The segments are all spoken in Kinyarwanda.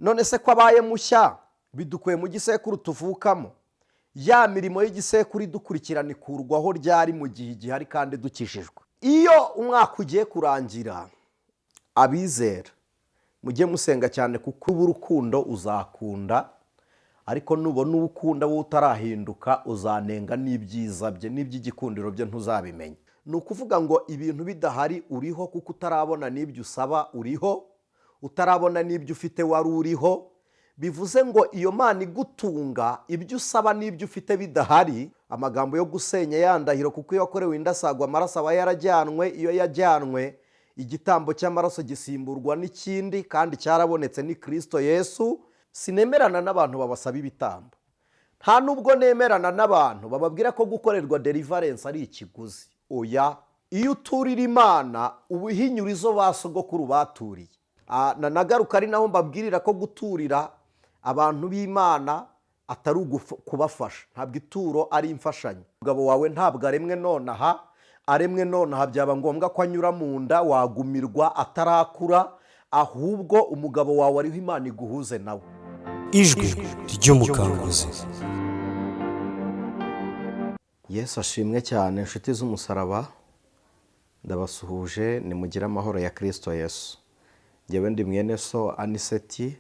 None se ko abaye mushya, bidukuye mu gisekuru tuvukamo? Ya mirimo y'igisekuru idukurikirana ikurwaho ryari, mu gihe igihari kandi dukijijwe? Iyo umwaka ugiye kurangira, abizera mujye musenga cyane, kuko uba urukundo uzakunda, ariko nubona uwo ukunda wowe utarahinduka, uzanenga n'ibyiza bye n'iby'igikundiro bye ntuzabimenya. Ni ukuvuga ngo ibintu bidahari uriho, kuko utarabona n'ibyo usaba uriho, utarabona n'ibyo ufite wari uriho. Bivuze ngo iyo Mana igutunga, ibyo usaba n'ibyo ufite bidahari. Amagambo yo gusenya ya ndahiro, kuko iyo wakorewe indasagwa amaraso aba yarajyanwe. Iyo yajyanwe, igitambo cy'amaraso gisimburwa n'ikindi, kandi cyarabonetse, ni Kirisito Yesu. Sinemerana n'abantu babasaba ibitambo, nta nubwo nemerana n'abantu bababwira ko gukorerwa deliverance ari ikiguzi. Oya, iyo uturira Imana uba uhinyura izo ba sogokuru baturiye. Nanagaruka ari naho mbabwirira ko guturira abantu b'Imana atari kubafasha. Ntabwo ituro ari imfashanyo. Umugabo wawe ntabwo aremwe nonaha. Aremwe nonaha byaba ngombwa ko anyura mu nda, wagumirwa atarakura. Ahubwo umugabo wawe ariho, Imana iguhuze nawe. Ijwi ry'Umukanguzi. Yesu ashimwe cyane. Inshuti z'umusaraba, ndabasuhuje, nimugire amahoro ya Kirisito Yesu. Ngewe ndi mwene so Aniseti.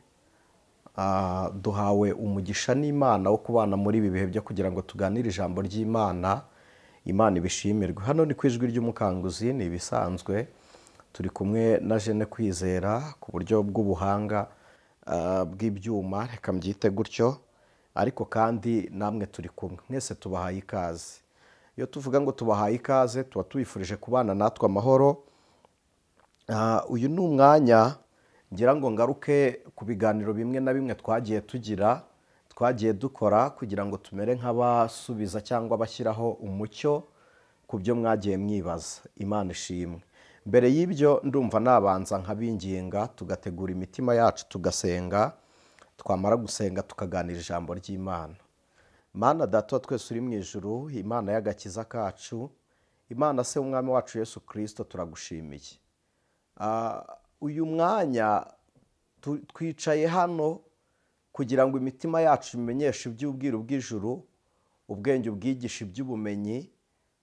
Duhawe umugisha n'Imana wo kubana muri ibi bihe byo kugira ngo tuganire ijambo ry'Imana. Imana ibishimirwe. Hano ni ku Ijwi ry'Umukanguzi, ni ibisanzwe, turi kumwe na Jene Kwizera ku buryo bw'ubuhanga bw'ibyuma, reka mbyite gutyo. Ariko kandi namwe turi kumwe, mwese tubahaye ikaze. Iyo tuvuga ngo tubahaye ikaze, tuba tubifurije kubana natwe amahoro. Uyu ni umwanya ngira ngo ngaruke ku biganiro bimwe na bimwe twagiye tugira, twagiye dukora, kugira ngo tumere nk'abasubiza cyangwa bashyiraho umucyo ku byo mwagiye mwibaza. Imana ishimwe. Mbere y'ibyo, ndumva nabanza nkabinginga tugategura imitima yacu, tugasenga. Twamara gusenga, tukaganira ijambo ry'Imana. Mana Data wa twese uri mu ijuru, Imana y'agakiza kacu, Imana se w'Umwami wacu Yesu Kirisito, turagushimiye. Uyu mwanya twicaye hano kugira ngo imitima yacu imenyeshe iby'ubwiru bw'ijuru, ubwenge ubwigisha iby'ubumenyi,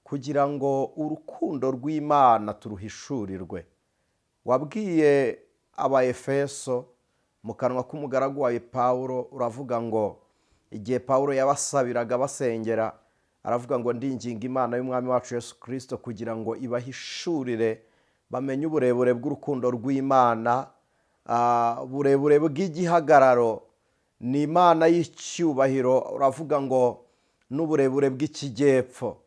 kugira ngo urukundo rw'Imana turuhishurirwe. Wabwiye Abaefeso mu kanwa k'umugaragu wawe Pawulo, uravuga ngo igihe Pawulo yabasabiraga basengera, aravuga ngo: "Ndinginga Imana y'Umwami wacu Yesu Kirisito kugira ngo ibahishurire bamenye uburebure bw'urukundo rw'Imana, uburebure bw'igihagararo, ni Imana y'icyubahiro." Uravuga ngo n'uburebure bw'ikijyepfo.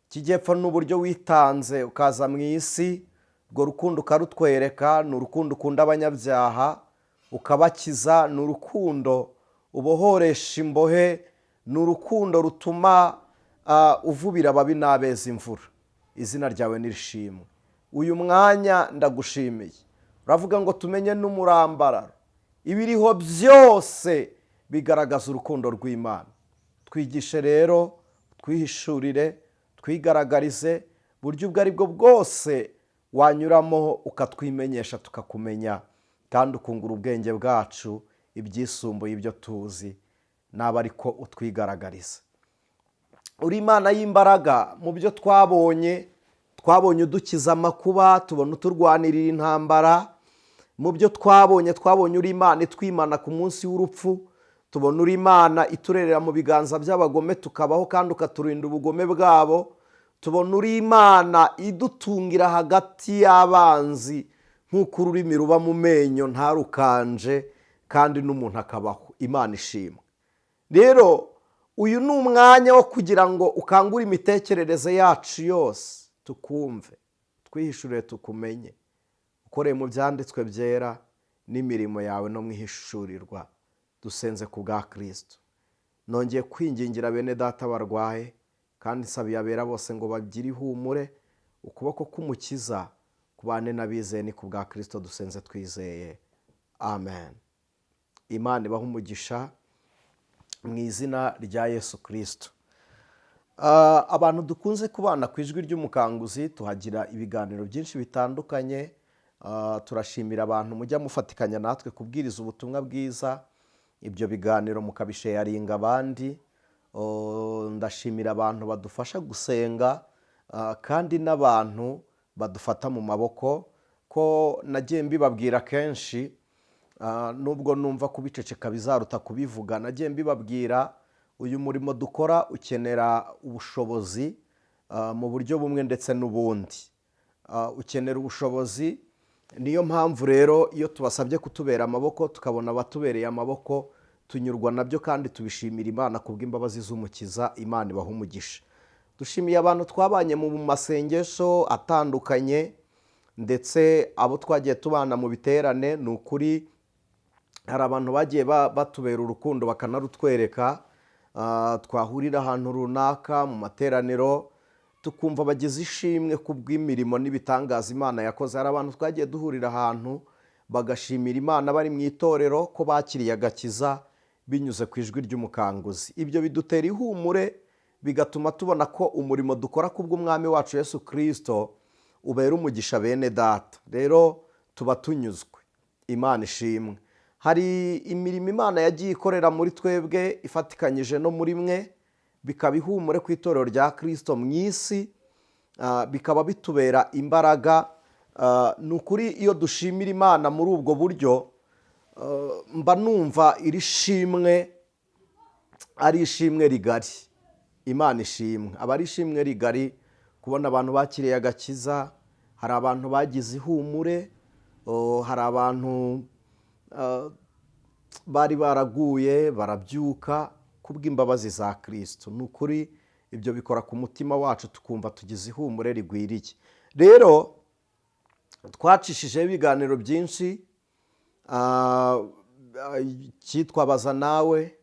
Ikijyepfo ni uburyo witanze ukaza mu isi, urwo rukundo ukarutwereka. Ni urukundo ukunda abanyabyaha ukabakiza, ni urukundo ubohoresha imbohe, ni urukundo rutuma uvubira ababi n'abeza imvura. Izina ryawe nirishimwe. Uyu mwanya ndagushimiye. Uravuga ngo tumenye n'umurambararo. Ibiriho byose bigaragaza urukundo rw'Imana. Twigishe rero, twihishurire, twigaragarize buryo ubwo ari bwo bwose wanyuramo ukatwimenyesha tukakumenya, kandi ukungura ubwenge bwacu ibyisumbuye ibyo tuzi, naba ariko utwigaragariza. Uri Imana y'imbaraga. Mu byo twabonye, twabonye udukiza amakuba, tubona uturwanirira intambara. Mu byo twabonye, twabonye uri Imana itwimana ku munsi w'urupfu, tubona uri Imana iturerera mu biganza by'abagome tukabaho, kandi ukaturinda ubugome bwabo. Tubona uri Imana idutungira hagati y'abanzi, nk'uko ururimi ruba mu menyo ntarukanje, kandi n'umuntu akabaho. Imana ishimwe. Rero uyu ni umwanya wo kugira ngo ukangure imitekerereze yacu yose, tukumve, twihishurire, tukumenye, ukoreye mu byanditswe byera n'imirimo yawe no mu ihishurirwa. Dusenze ku bwa Kirisito. Nongeye kwingingira bene data barwaye, kandi nsabiye abera bose ngo bagire ihumure. Ukuboko k'Umukiza kubane n'abizeye. Ni ku bwa Kirisito dusenze twizeye, amen. Imana ibaha umugisha mu izina rya Yesu Kirisito. Abantu dukunze kubana ku Ijwi ry'Umukanguzi, tuhagira ibiganiro byinshi bitandukanye. Turashimira abantu mujya mufatikanya natwe kubwiriza ubutumwa bwiza, ibyo biganiro mukabisheyaringa abandi. Ndashimira abantu badufasha gusenga, kandi n'abantu badufata mu maboko, ko nagiye mbibabwira kenshi, nubwo numva kubiceceka bizaruta kubivuga. Nagiye mbibabwira, uyu murimo dukora ukenera ubushobozi mu buryo bumwe ndetse n'ubundi. Ukenera ubushobozi. Niyo mpamvu rero iyo tubasabye kutubera amaboko, tukabona abatubereye amaboko, tunyurwa nabyo kandi tubishimira Imana kubw'imbabazi z'Umukiza. Imana ibaha umugisha. Dushimiye abantu twabanye mu masengesho atandukanye, ndetse abo twagiye tubana mu biterane. Ni ukuri hari abantu bagiye batubera urukundo bakanarutwereka. Twahurira ahantu runaka mu materaniro, tukumva bagize ishimwe ku bw'imirimo n'ibitangaza Imana yakoze. Hari abantu twagiye duhurira ahantu bagashimira Imana bari mu itorero ko bakiriye agakiza binyuze ku Ijwi ry'Umukanguzi. Ibyo bidutera ihumure, bigatuma tubona ko umurimo dukora ku bw'Umwami wacu Yesu Kirisito ubera umugisha bene data. Rero tuba tunyuzwe, Imana ishimwe. Hari imirimo Imana yagiye ikorera muri twebwe ifatikanyije no muri mwe, bikaba ihumure ku itorero rya Kirisito mu isi, bikaba bitubera imbaraga. Ni ukuri iyo dushimira Imana muri ubwo buryo, mba numva iri shimwe ari ishimwe rigari. Imana ishimwe. Aba ari ishimwe rigari kubona abantu bakiriye agakiza. Hari abantu bagize ihumure, hari abantu bari baraguye barabyuka kubw'imbabazi za Kirisito. Ni ukuri ibyo bikora ku mutima wacu, tukumva tugize ihumure rigwiriye. Rero twacishijeho ibiganiro byinshi, cyitwa Baza Nawe,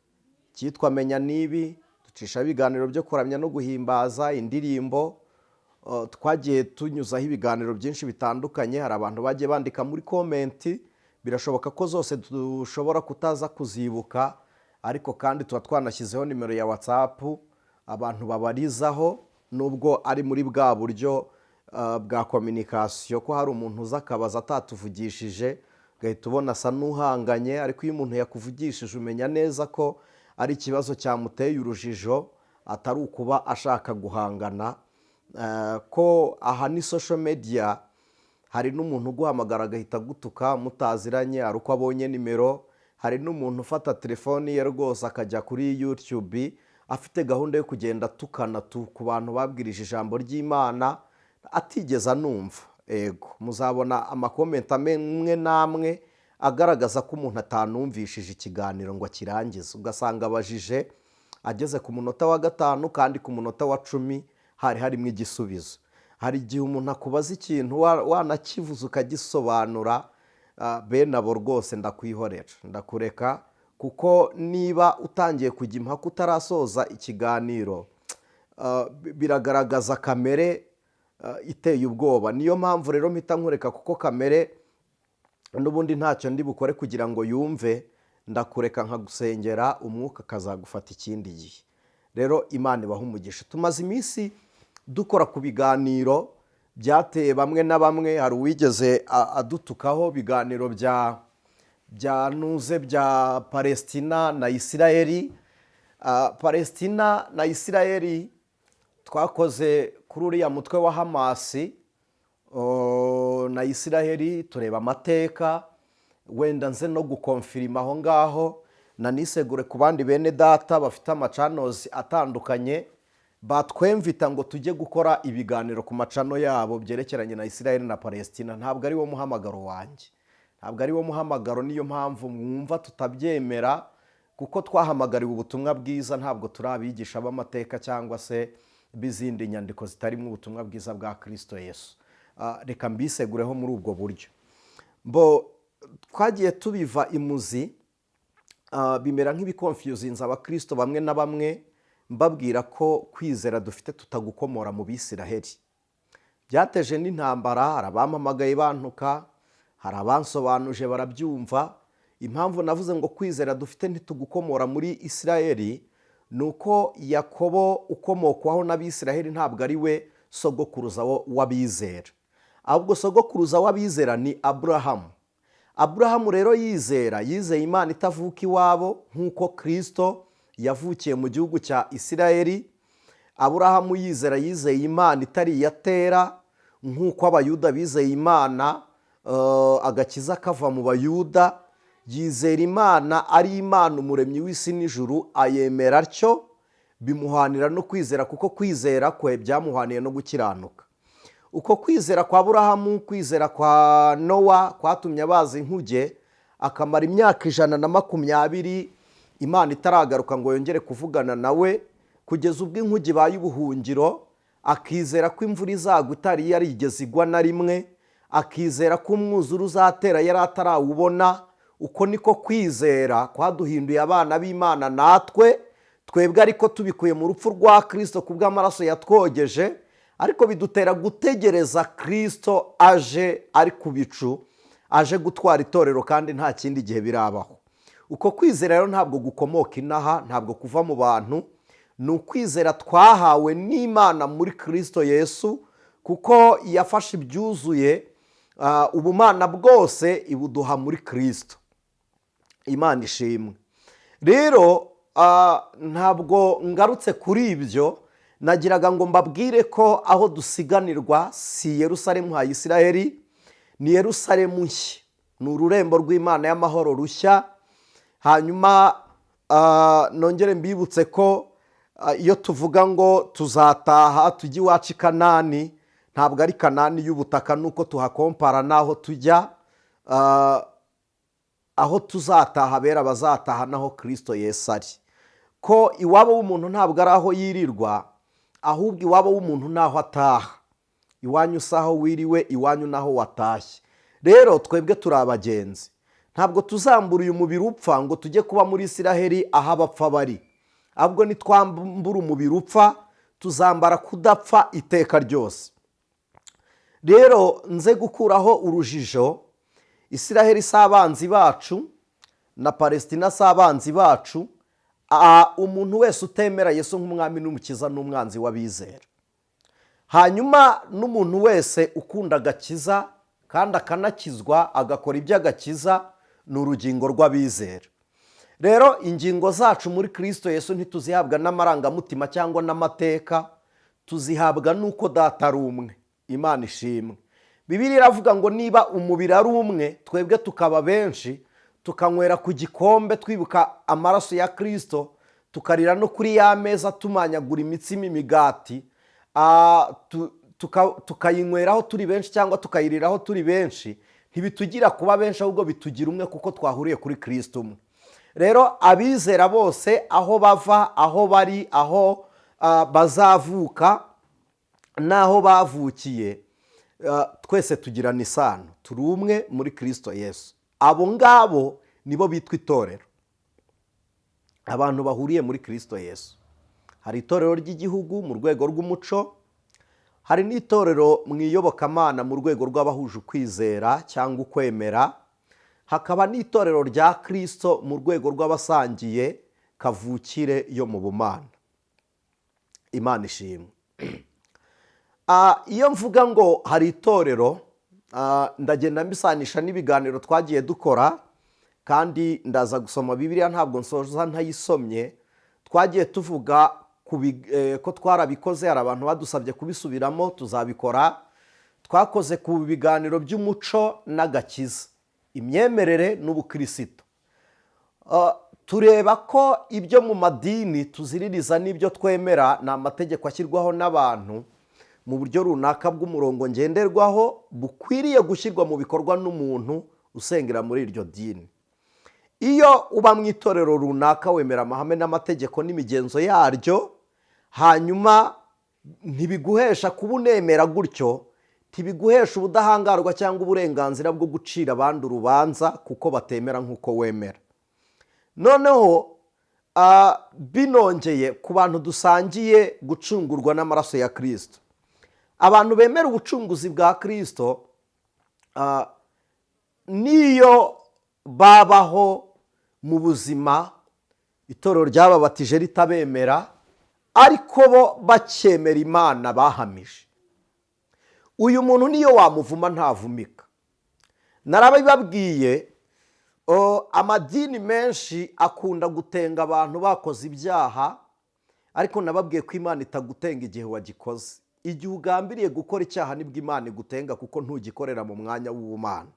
cyitwa Menya Nibi, ducishaho ibiganiro byo kuramya no guhimbaza, indirimbo. Twagiye tunyuzaho ibiganiro byinshi bitandukanye. Hari abantu bagiye bandika muri comment, birashoboka ko zose dushobora kutaza kuzibuka, ariko kandi tuba twanashyizeho nimero ya WhatsApp abantu babarizaho, nubwo ari muri bwa buryo bwa communication, ko hari umuntu uza akabaza atatuvugishije, ugahita ubona asa n'uhanganye. Ariko iyo umuntu yakuvugishije, umenya neza ko ari ikibazo cyamuteye urujijo, atari ukuba ashaka guhangana. Ko aha ni social media, hari n'umuntu uguhamagara agahita agutuka mutaziranye, ari uko abonye nimero. Hari n'umuntu ufata telefoni ye rwose akajya kuri YouTube afite gahunda yo kugenda atukana ku bantu babwirije ijambo ry'Imana atigeze anumva. Ego, muzabona ama comment amwe n'amwe agaragaza ko umuntu atanumvishije ikiganiro ngo akirangize, ugasanga abajije ageze ku munota wa 5 kandi ku munota wa 10 hari harimo igisubizo. Hari igihe umuntu akubaza ikintu wanakivuze ukagisobanura. Bene abo rwose ndakwihorera, ndakureka, kuko niba utangiye kujya impaka utarasoza ikiganiro, biragaragaza kamere iteye ubwoba. Niyo mpamvu rero mpita nkureka, kuko kamere n'ubundi ntacyo ndi bukore kugira ngo yumve. Ndakureka nkagusengera, umwuka akazagufata ikindi gihe. Rero Imana ibaha umugisha. Tumaze iminsi dukora ku biganiro byateye bamwe na bamwe. Hari uwigeze adutukaho ibiganiro bya nuze bya Palesitina na Isirayeli. Palesitina na Isirayeli, twakoze kuri uriya mutwe wa Hamasi na Isirayeli, tureba amateka. Wenda nze no gukonfirima aho ngaho, nanisegure ku bandi bene data bafite ama channels atandukanye batwemvita ngo tujye gukora ibiganiro ku ma channel yabo byerekeranye na Isirayeli na Palesitina. Ntabwo ari wo muhamagaro wanjye, ntabwo ari wo muhamagaro. Niyo mpamvu mwumva tutabyemera, kuko twahamagariwe ubutumwa bwiza, ntabwo turi abigisha b'amateka cyangwa se b'izindi nyandiko zitarimo ubutumwa bwiza bwa Kirisito Yesu. Reka mbisegureho muri ubwo buryo. Mbo twagiye tubiva imuzi, bimera nk'ibikonfiyuzinze abakirisito bamwe na bamwe, mbabwira ko kwizera dufite tutagukomora mu Bisiraheli. Byateje n'intambara. Hari abampamagaye bantuka, hari abansobanuje barabyumva. Impamvu navuze ngo kwizera dufite ntitugukomora muri Isiraheli ni uko Yakobo ukomokwaho n'Abisiraheli ntabwo ari we sogokuruza w'abizera. Ahubwo sogokuruza w'abizera ni Aburahamu. Aburahamu rero yizera, yizeye Imana itavuka iwabo, nk'uko Kirisito yavukiye mu gihugu cya Isirayeli. Aburahamu yizera, yizeye Imana itari iya Tera, nk'uko Abayuda bizeye Imana, agakiza kava mu Bayuda. Yizera Imana ari Imana umuremyi w'isi n'ijuru, ayemera atyo, bimuhanira no kwizera, kuko kwizera kwe byamuhaniye no gukiranuka. Uko kwizera kwa Aburahamu, kwizera kwa Nowa kwatumye abaza inkuge, akamara imyaka 120 Imana itaragaruka ngo yongere kuvugana nawe, kugeza ubwo inkuge ibaye ubuhungiro. Akizera ko imvura izagwa itari yarigeze igwa na rimwe, akizera ko umwuzure uzatera yari atarawubona. Uko niko kwizera kwaduhinduye abana b'Imana natwe twebwe, ariko tubikuye mu rupfu rwa Kirisito ku bw'amaraso yatwogeje, ariko bidutera gutegereza Kirisito aje ari ku bicu, aje gutwara itorero, kandi nta kindi gihe birabaho. Uko kwizera rero ntabwo gukomoka inaha, ntabwo kuva mu bantu, ni ukwizera twahawe n'Imana muri Kirisito Yesu, kuko yafashe ibyuzuye ubumana bwose ibuduha muri Kirisito. Imana ishimwe. Rero ntabwo ngarutse kuri ibyo, nagiraga ngo mbabwire ko aho dusiganirwa si Yerusalemu ha Isiraheli, ni Yerusalemu nshya, ni ururembo rw'Imana y'amahoro rushya. Hanyuma nongere mbibutse ko iyo tuvuga ngo tuzataha tujye iwacu i Kanani, ntabwo ari Kanani y'ubutaka, nuko tuhakompara n'aho tujya. Aho tuzataha, abera bazataha naho Kirisito Yesu ari. Ko iwabo w'umuntu ntabwo ari aho yirirwa, ahubwo iwabo w'umuntu n'aho ataha. Iwanyu si aho wiriwe, iwanyu n'aho watashye. Rero twebwe turi abagenzi, ntabwo tuzambura uyu mubiri upfa ngo tujye kuba muri Isiraheli aho abapfa bari, ahubwo nitwambura umubiri upfa tuzambara kudapfa iteka ryose. Rero nze gukuraho urujijo, Isiraheli si abanzi bacu na Palesitina si abanzi bacu. Umuntu wese utemera Yesu nk'umwami n'umukiza n'umwanzi w'abizera. Hanyuma n'umuntu wese ukunda agakiza kandi akanakizwa, agakora iby'agakiza, ni urugingo rw'abizera. Rero ingingo zacu muri Kirisito Yesu ntituzihabwa n'amarangamutima cyangwa n'amateka, tuzihabwa n'uko Data ari umwe. Imana ishimwe. Bibiliya iravuga ngo niba umubiri ari umwe, twebwe tukaba benshi, tukanywera ku gikombe twibuka amaraso ya Kirisito, tukarira no kuri ya meza tumanyagura imitsima, imigati, tukayinyweraho turi benshi cyangwa tukayiriraho turi benshi, ntibitugira kuba benshi, ahubwo bitugira umwe, kuko twahuriye kuri Kirisito umwe. Rero abizera bose, aho bava, aho bari, aho bazavuka n'aho bavukiye, twese tugirana isano, turi umwe muri Kirisito Yesu. Abo ngabo nibo bitwa itorero, abantu bahuriye muri Kirisito Yesu. Hari itorero ry'igihugu mu rwego rw'umuco, hari n'itorero mu iyobokamana mu rwego rw'abahuje ukwizera cyangwa ukwemera, hakaba n'itorero rya Kirisito mu rwego rw'abasangiye kavukire yo mu bumana. Imana ishimwe. Iyo mvuga ngo hari itorero, ndagenda mbisanisha n'ibiganiro twagiye dukora, kandi ndaza gusoma Bibiliya, ntabwo nsoza ntayisomye. Twagiye tuvuga ko twarabikoze, hari abantu badusabye kubisubiramo, tuzabikora. Twakoze ku biganiro by'umuco n'agakiza, imyemerere n'ubukirisito. Tureba ko ibyo mu madini tuziririza n'ibyo twemera ni amategeko ashyirwaho n'abantu mu buryo runaka bw'umurongo ngenderwaho, bukwiriye gushyirwa mu bikorwa n'umuntu usengera muri iryo dini. Iyo uba mu itorero runaka, wemera amahame n'amategeko n'imigenzo yaryo. Hanyuma ntibiguhesha kuba unemera gutyo, ntibiguhesha ubudahangarwa cyangwa uburenganzira bwo gucira abandi urubanza kuko batemera nk'uko wemera. Noneho binongeye ku bantu dusangiye gucungurwa n'amaraso ya Kirisito, abantu bemera ubucunguzi bwa Kirisito, niyo babaho mu buzima itorero ryababatije ritabemera, ariko bo bakemera Imana bahamije. Uyu muntu niyo wamuvuma ntavumika. Narabibabwiye, amadini menshi akunda gutenga abantu bakoze ibyaha, ariko nababwiye ko Imana itagutenga igihe wagikoze. Igihe ugambiriye gukora icyaha nibwo Imana igutenga, kuko ntugikorera mu mwanya w'ubumana.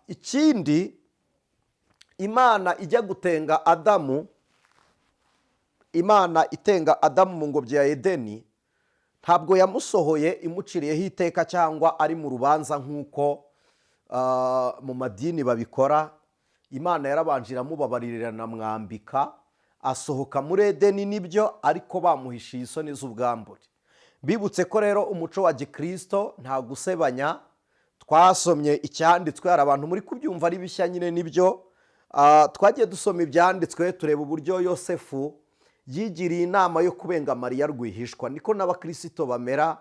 Ikindi, Imana ijya gutenga Adamu, Imana itenga Adamu mu ngobyi ya Edeni, ntabwo yamusohoye imuciriyeho iteka cyangwa ari mu rubanza nk'uko mu madini babikora. Imana yarabanje iramubabarira, iranamwambika, asohoka muri Edeni nibyo, ariko bamuhishiye isoni z'ubwambure. Bibutse ko rero umuco wa gikirisito nta gusebanya. Twasomye icyanditswe, hari abantu muri kubyumva ari bishya nyine nibyo. Twagiye dusoma ibyanditswe, tureba uburyo Yosefu yigiriye inama yo kubenga Mariya rwihishwa. Niko n'abakirisito bamera.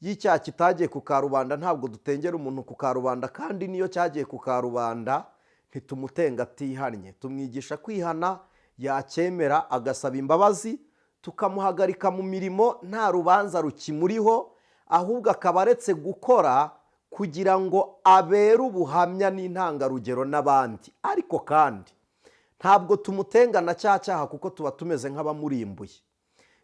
Iyo icyaha kitagiye ku karubanda, ntabwo dutengera umuntu ku karubanda, kandi n'iyo cyagiye ku karubanda ntitumutenga atihannye. Tumwigisha kwihana, yacyemera agasaba imbabazi, tukamuhagarika mu mirimo nta rubanza rukimuriho, ahubwo akaba aretse gukora kugira ngo abere ubuhamya n'intangarugero n'abandi. Ariko kandi ntabwo tumutenga na cya cyaha, kuko tuba tumeze nk'abamurimbuye.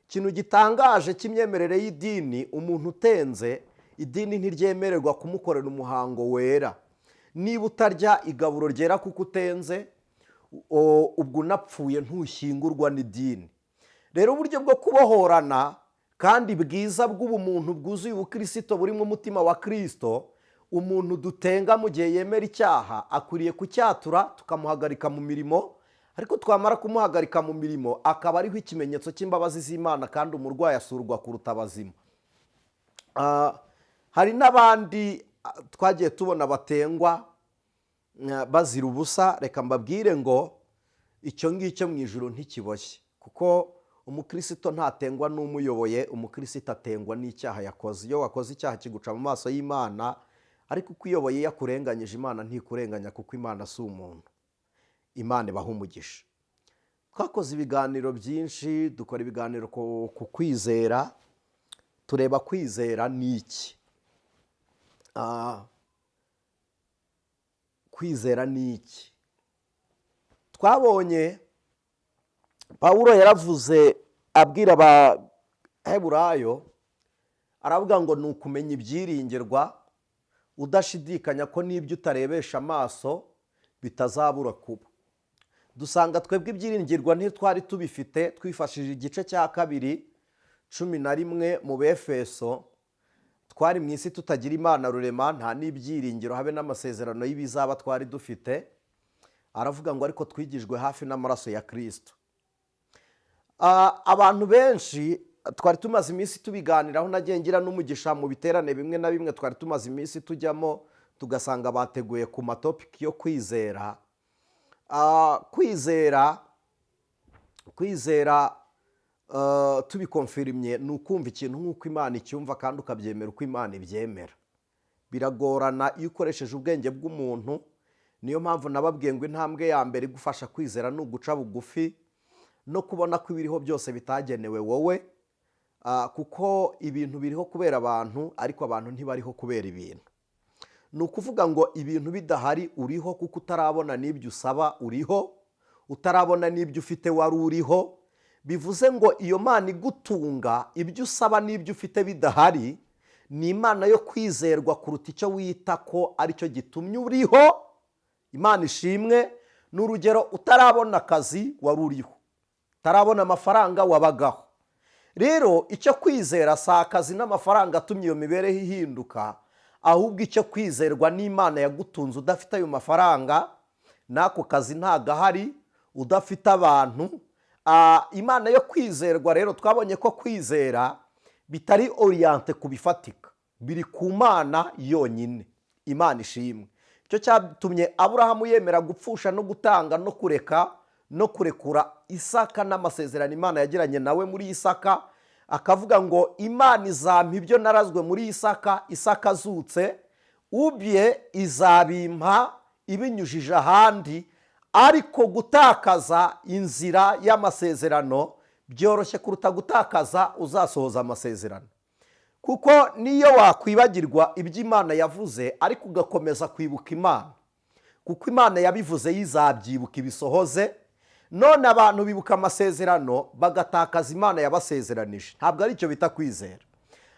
Ikintu gitangaje cy'imyemerere y'idini, umuntu utenze, idini ntiryemererwa kumukorera umuhango wera. Niba utarya igaburo ryera kuko utenze, ubwo unapfuye ntushyingurwa n'idini. Rero uburyo bwo kubohorana kandi bwiza bw'ubumuntu bwuzuye ubukirisito burimo umutima wa Kirisito, umuntu dutenga mu gihe yemera icyaha akwiriye kucyatura, tukamuhagarika mu mirimo, ariko twamara kumuhagarika mu mirimo akaba ariho ikimenyetso cy'imbabazi z'Imana, kandi umurwayi asurwa kuruta abazima. Hari n'abandi twagiye tubona batengwa bazira ubusa. Reka mbabwire ngo icyo ngicyo mu ijuru ntikiboshye, kuko umukirisito ntatengwa n'umuyoboye, umukirisito atengwa n'icyaha yakoze. Iyo wakoze icyaha kiguca mu maso y'Imana, ariko uko uyoboye iyo akurenganyije, Imana ntikurenganya, kuko Imana si umuntu. Imana ibaha umugisha. Twakoze ibiganiro byinshi, dukora ibiganiro ku kwizera, tureba kwizera ni iki. Kwizera ni iki? Twabonye Pawulo yaravuze abwira Abaheburayo, aravuga ngo ni ukumenya ibyiringirwa udashidikanya ko n'ibyo utarebesha amaso bitazabura kuba. Dusanga twebwe ibyiringirwa ntitwari tubifite. Twifashishije igice cya 2:11 mu Befeso. Twari mu isi tutagira Imana rurema, nta n'ibyiringiro habe n'amasezerano y'ibizaba twari dufite. Aravuga ngo ariko twigijwe hafi n'amaraso ya Kirisito. Abantu benshi twari tumaze iminsi tubiganiraho, nagiye ngira n'umugisha mu biterane bimwe na bimwe twari tumaze iminsi tujyamo, tugasanga bateguye ku ma topic yo kwizera. Kwizera tubikonfirimye ni ukumva ikintu nk'uko Imana icyumva kandi ukabyemera uko Imana ibyemera. Biragorana iyo ukoresheje ubwenge bw'umuntu. Niyo mpamvu nababwiye ngo intambwe ya mbere igufasha kwizera ni uguca bugufi no kubona ko ibiriho byose bitagenewe wowe, kuko ibintu biriho kubera abantu, ariko abantu ntibariho kubera ibintu. Ni ukuvuga ngo ibintu bidahari uriho, kuko utarabona n'ibyo usaba uriho, utarabona n'ibyo ufite wari uriho. Bivuze ngo iyo Mana igutunga ibyo usaba n'ibyo ufite bidahari ni Imana yo kwizerwa kuruta icyo wita ko aricyo gitumye uriho. Imana ishimwe. Ni urugero, utarabona akazi wari uriho, utarabona amafaranga wabagaho. Rero icyo kwizera si akazi n'amafaranga atumye iyo mibereho ihinduka, ahubwo icyo kwizerwa n'Imana yagutunze udafite ayo mafaranga n'ako kazi ntagahari, udafite abantu. Imana yo kwizerwa. Rero twabonye ko kwizera bitari orienté ku bifatika, biri ku Mana yonyine. Imana ishimwe. Icyo cyatumye Aburahamu yemera gupfusha no gutanga no kureka no kurekura Isaka n'amasezerano Imana yagiranye nawe muri Isaka, akavuga ngo Imana izampa ibyo narazwe muri Isaka, Isaka azutse ubye izabimpa ibinyujije ahandi. Ariko gutakaza inzira y'amasezerano byoroshye kuruta gutakaza uzasohoza amasezerano. Kuko niyo wakwibagirwa ibyo Imana yavuze, ariko ugakomeza kwibuka Imana, kuko Imana yabivuze yizabyibuka ibisohoze. None abantu bibuka amasezerano bagatakaza Imana yabasezeranije. Ntabwo ari icyo bita kwizera.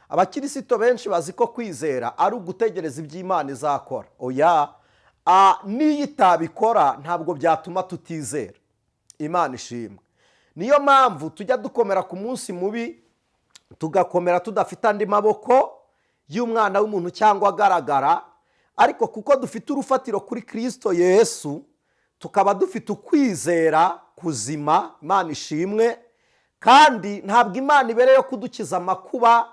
Abakirisito benshi bazi ko kwizera ari ugutegereza ibyo Imana izakora. Oya, n'iyo itabikora ntabwo byatuma tutizera. Imana ishimwe. Niyo mpamvu tujya dukomera ku munsi mubi, tugakomera tudafite andi maboko y'umwana w'umuntu cyangwa agaragara, ariko kuko dufite urufatiro kuri Kirisito Yesu, tukaba dufite ukwizera kuzima. Imana ishimwe. Kandi ntabwo Imana ibereyeho kudukiza amakuba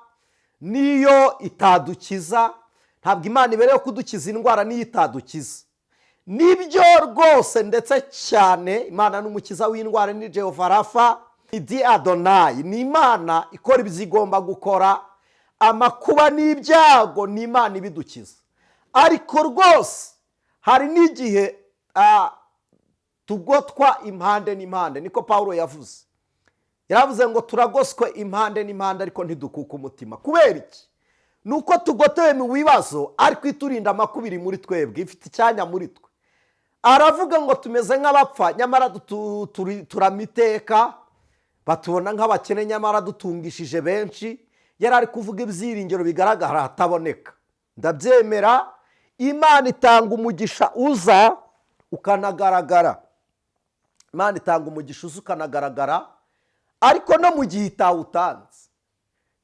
niyo itadukiza, ntabwo Imana ibereyeho kudukiza indwara niyo itadukiza. Nibyo rwose, ndetse cyane Imana n'umukiza w'indwara, ni Jehova Rafa, ni Adonayi, ni Imana ikora ibyo igomba gukora. Amakuba n'ibyago ni Imana ibidukiza, ariko rwose hari n'igihe tugotwa impande n'impande. Niko Paul yavuze, yaravuze ngo turagoswe impande n'impande ariko ntidukuke umutima. Kubera iki? Ni uko tugotewe mu bibazo, ariko iturinda amakubiri muri twebwe, ifite icyanya muri twe. Aravuga ngo tumeze nk'abapfa nyamara turama iteka, batubona nk'abakene nyamara dutungishije benshi. Yari ari kuvuga ibyiringiro bigaragara ahataboneka. Ndabyemera, Imana itanga umugisha uza ukanagaragara. Imana itanga umugisha uza ukanagaragara, ariko no mu gihe itawutanze,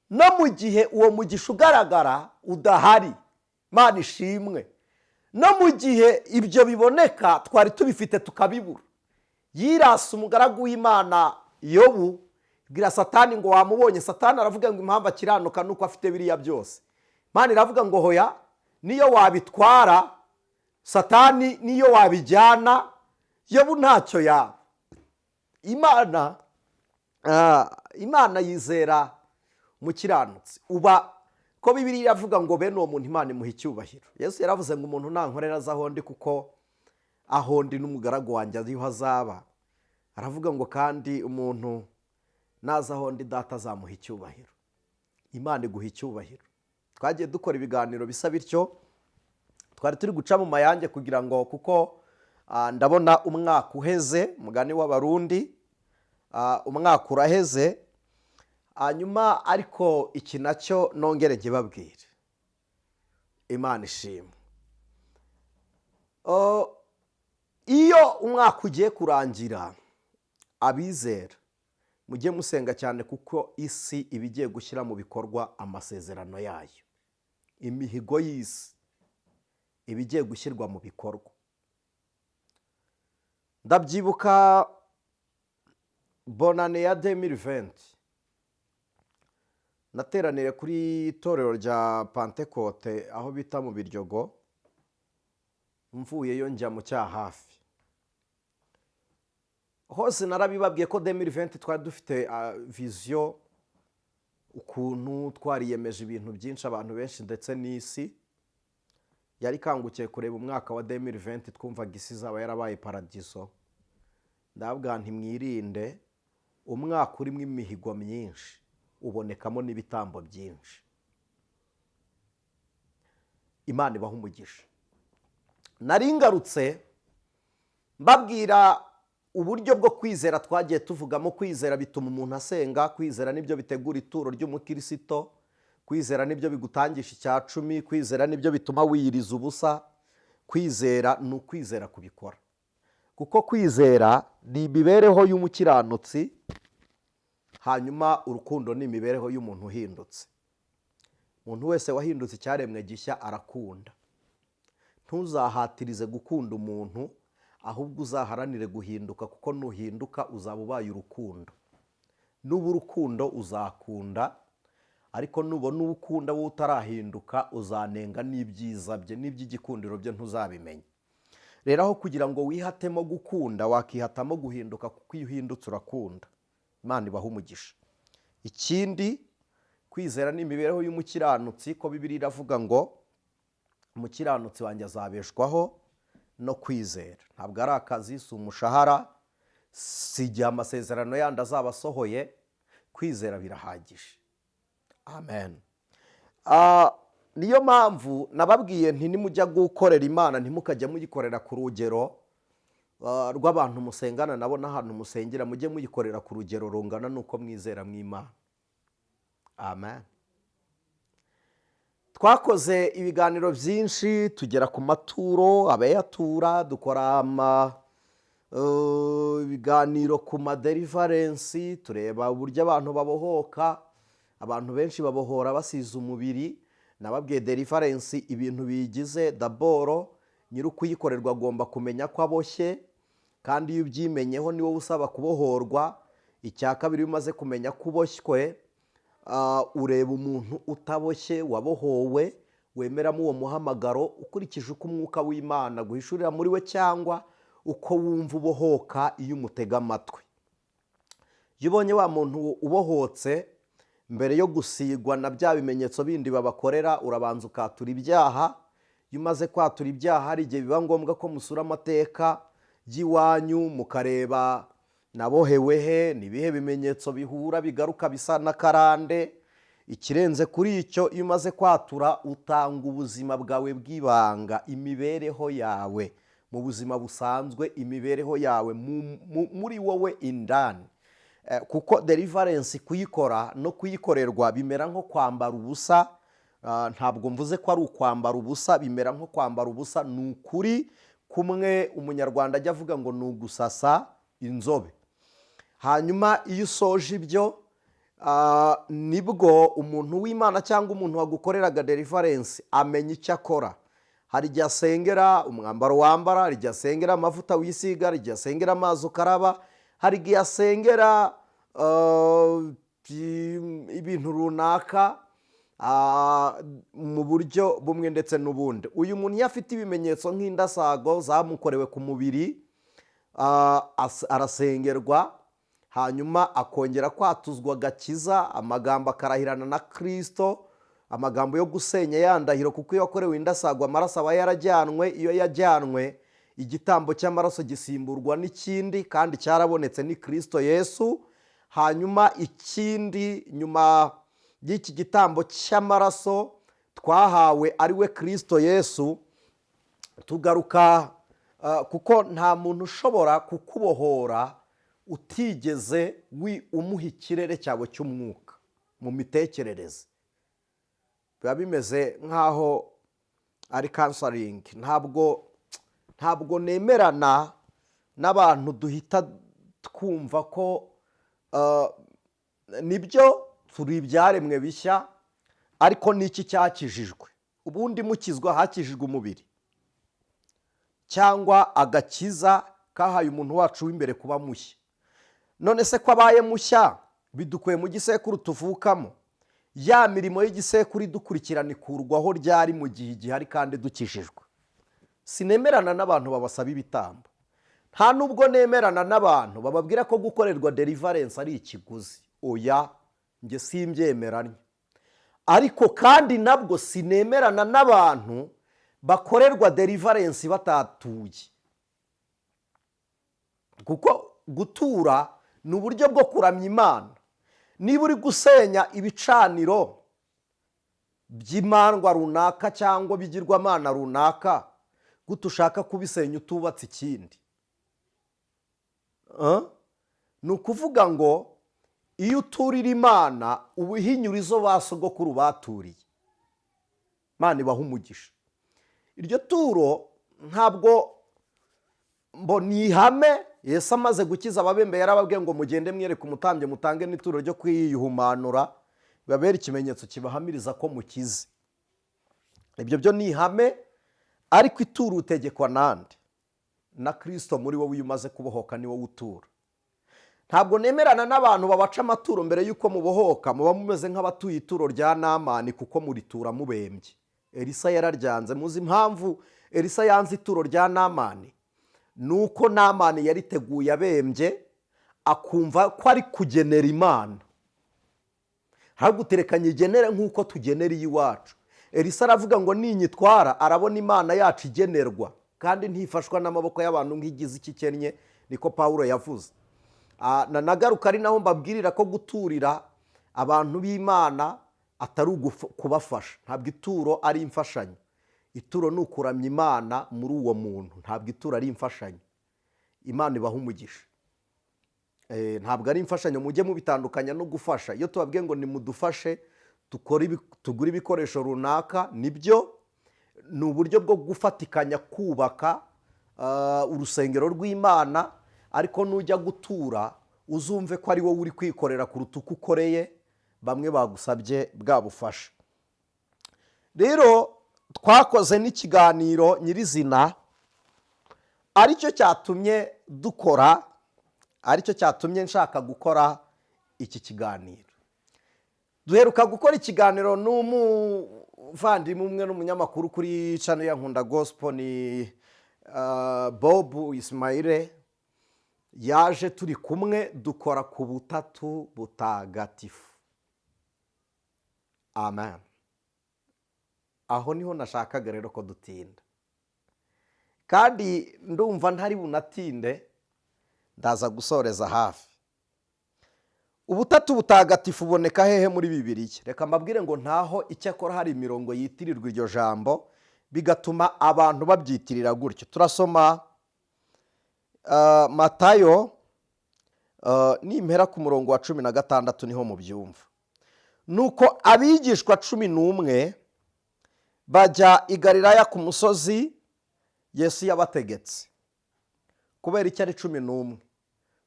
no mu gihe uwo mugisha ugaragara udahari, Imana ishimwe. No mu gihe ibyo biboneka twari tubifite tukabibura. Yirasa umugaragu w'Imana Yobu, bwira Satani ngo wamubonye. Satani aravuga ngo impamvu akiranuka nuko afite biriya byose. Imana iravuga ngo hoya, niyo wabitwara Satani, niyo wabijyana, Yobu ntacyo yaba. Imana yizera umukiranutsi. Uba ko Bibiliya iravuga ngo bene uwo muntu Imana imuha icyubahiro. Yesu yaravuze ngo umuntu nankorera aza aho ndi, kuko aho ndi n'umugaragu wanjye ariho azaba. Aravuga ngo kandi umuntu naza aho ndi, Data azamuha icyubahiro. Imana iguha icyubahiro. Twagiye dukora ibiganiro bisa bityo, twari turi guca mu mayange kugira ngo, kuko ndabona umwaka uheze, umugani w'Abarundi, umwaka uraheze. Hanyuma ariko iki nacyo nongere nkibabwire, Imana ishimwe. Iyo umwaka ugiye kurangira, abizera mujye musenga cyane, kuko isi iba igiye gushyira mu bikorwa amasezerano yayo. Imihigo y'isi iba igiye gushyirwa mu bikorwa. Ndabyibuka bonane ya 2020, nateraniye kuri itorero rya Pantekote aho bita mu Biryogo, mvuyeyo njya mu Cyahafi. Hose narabibabwiye ko 2020 twari dufite vision, ukuntu twariyemeje ibintu byinshi, abantu benshi ndetse n'isi yari ikangukiye kureba umwaka wa 2020. Twumvaga isi izaba yarabaye paradiso. Ndabwira nti mwirinde, umwaka urimo imihigo myinshi ubonekamo n'ibitambo byinshi. Imana ibaha umugisha. Nari ngarutse mbabwira uburyo bwo kwizera twagiye tuvugamo. Kwizera bituma umuntu asenga, kwizera nibyo bitegura ituro ry'umukirisito, kwizera nibyo bigutangisha icya cumi, kwizera nibyo bituma wiyiriza ubusa. Kwizera ni ukwizera kubikora, kuko kwizera ni imibereho y'umukiranutsi, hanyuma urukundo ni imibereho y'umuntu uhindutse. Umuntu wese wahindutse icyaremwe gishya arakunda. Ntuzahatirize gukunda umuntu, ahubwo uzaharanire guhinduka, kuko nuhinduka uzaba ubaye urukundo. Nuba urukundo uzakunda, ariko nubona uwo ukunda wowe utarahinduka, uzanenga n'ibyiza bye n'iby'igikundiro bye ntuzabimenya. Rero aho kugira ngo wihatemo gukunda, wakihatamo guhinduka, kuko iyo uhindutse urakunda. Imana ibaha umugisha. Ikindi, kwizera ni imibereho y'umukiranutsi, ko Bibiliya iravuga ngo umukiranutsi wanjye azabeshwaho no kwizera. Ntabwo ari akazi, si umushahara, si igihe amasezerano yandi azaba asohoye. Kwizera birahagije. Amen. Niyo mpamvu nababwiye nti nimujya gukorera Imana, ntimukajya muyikorera ku rugero rw'abantu musengana nabo n'ahantu musengera. Mujye muyikorera ku rugero rungana n'uko mwizera mu Imana. Amen. Twakoze ibiganiro byinshi, tugera ku maturo, abayatura, dukora ibiganiro ku ma deliverance, tureba uburyo abantu babohoka. Abantu benshi babohora basize umubiri. Nababwiye deliverance ibintu biyigize. D'abord, nyiri ukuyikorerwa agomba kumenya ko aboshye, kandi iyo ubyimenyeho ni wowe usaba kubohorwa. Icya kabiri, iyo umaze kumenya ko uboshywe, ureba umuntu utaboshye, wabohowe, wemeramo uwo muhamagaro, ukurikije uko Umwuka w'Imana guhishurira muri we, cyangwa uko wumva ubohoka iyo umutega amatwi. Iyo ubonye wa muntu ubohotse, mbere yo gusigwa na bya bimenyetso bindi babakorera, urabanza ukatura ibyaha. Iyo umaze kwatura ibyaha, hari igihe biba ngombwa ko musura amateka y'iwanyu, mukareba nabohewe he, ni ibihe bimenyetso bihura bigaruka bisa n'akarande. Ikirenze kuri icyo, iyo umaze kwatura, utanga ubuzima bwawe bw'ibanga, imibereho yawe mu buzima busanzwe, imibereho yawe muri wowe indani. Kuko deliverance kuyikora no kuyikorerwa bimera nko kwambara ubusa. Ntabwo mvuze ko ari ukwambara ubusa, bimera nko kwambara ubusa. Ni ukuri kumwe Umunyarwanda ajya avuga ngo ni ugusasa inzobe. Hanyuma iyo usoje ibyo, nibwo umuntu w'Imana cyangwa umuntu wagukoreraga deliverance amenya icyo akora. Hari igihe asengera umwambaro wambara, hari igihe asengera amavuta wisiga, hari igihe asengera amazi ukaraba, hari igihe asengera ibintu runaka mu buryo bumwe ndetse n'ubundi. Uyu muntu iyo afite ibimenyetso nk'indasago zamukorewe ku mubiri, arasengerwa, hanyuma akongera kwatuzwa agakiza, amagambo akarahirana na Kirisito, amagambo yo gusenya ya ndahiro, kuko iyo wakorewe indasago amaraso aba yarajyanwe. Iyo yajyanwe, igitambo cy'amaraso gisimburwa n'ikindi, kandi cyarabonetse, ni Kirisito Yesu. Hanyuma ikindi, nyuma y'iki gitambo cy'amaraso twahawe, ari we Kirisito Yesu, tugaruka kuko nta muntu ushobora kukubohora utigeze umuha ikirere cyawe cy'umwuka mu mitekerereze. Biba bimeze nk'aho ari counseling. Ntabwo nemerana n'abantu duhita twumva ko nibyo turi ibyaremwe bishya, ariko n'iki cyakijijwe? Ubundi mukizwa hakijijwe umubiri, cyangwa agakiza kahaye umuntu wacu w'imbere kuba mushya? None se ko abaye mushya, bidukuye mu gisekuru tuvukamo? Ya mirimo y'igisekuru idukurikirana ikurwaho ryari, mu gihe igihari kandi dukijijwe? Sinemerana n'abantu babasaba ibitambo. Nta nubwo nemerana n'abantu bababwira ko gukorerwa deliverance ari ikiguzi. Oya, njye simbyemeranya. Ariko kandi nabwo sinemerana n'abantu bakorerwa deliverance batatuye, kuko gutura ni uburyo bwo kuramya Imana. Niba uri gusenya ibicaniro by'imandwa runaka cyangwa bigirwamana runaka, gute ushaka kubisenya utubatse ikindi? Ni ukuvuga ngo iyo uturira Imana, uba uhinyura izo ba sogokuru baturiye. Imana ibaha umugisha. Iryo turo ntabwo mbona ihame. Yesu amaze gukiza ababembe, yarababwiye ngo mugende mwereke umutambyi, mutange n'ituro ryo kwiyuhumanura, bibabere ikimenyetso kibahamiriza ko mukize. Ibyo byo ni ihame, ariko ituro utegekwa nande? Na Kirisito muri wowe. Iyo umaze kubohoka, ni wowe utura. Ntabwo nemerana n'abantu babaca amaturo mbere y'uko mubohoka. Muba mumeze nk'abatuye ituro rya Namani, kuko muritura mubembye. Elisa yararyanze. Muzi impamvu Elisa yanze ituro rya Namani? Ni uko Namani yariteguye abembye, akumva ko ari kugenera Imana. Haguterekanye igenere nk'uko tugenera iwacu. Elisa aravuga ngo ninyitwara, arabona Imana yacu igenerwa, kandi ntifashwa n'amaboko y'abantu nk'igize icyo ikennye. Niko Paul yavuze. Nagaruka ari naho mbabwirira ko guturira abantu b'Imana Atari kubafasha. Ntabwo ituro ari imfashanyo. Ituro ni ukuramya Imana muri uwo muntu. Ntabwo ituro ari imfashanyo. Imana ibaha umugisha. Ntabwo ari imfashanyo, mujye mubitandukanya no gufasha. Iyo tubabwiye ngo nimudufashe tugure ibikoresho runaka, nibyo, ni uburyo bwo gufatikanya kubaka urusengero rw'Imana. Ariko nujya gutura, uzumve ko ari wowe uri kwikorera kuruta uko ukoreye bamwe bagusabye bwa bufasha. Rero twakoze n'ikiganiro nyirizina, aricyo cyatumye dukora, aricyo cyatumye nshaka gukora iki kiganiro. Duheruka gukora ikiganiro n'umuvandimwe umwe n'umunyamakuru kuri channel ya Nkunda Gospel, ni Bob Ismail. Yaje turi kumwe, dukora ku Butatu Butagatifu. Amen. Aho niho nashakaga rero ko dutinda, kandi ndumva ntari bunatinde, ndaza gusoreza hafi. Ubutatu Butagatifu buboneka hehe muri Bibiliya? Reka mbabwire ngo ntaho. Icyakora hari imirongo yitirirwa iryo jambo, bigatuma abantu babyitirira gutyo. Turasoma Matayo, nimpera ku murongo wa 16 niho mubyumva. Nuko abigishwa 11 bajya i Galilaya ku musozi Yesu yabategetse. Kubera icyo ari 11?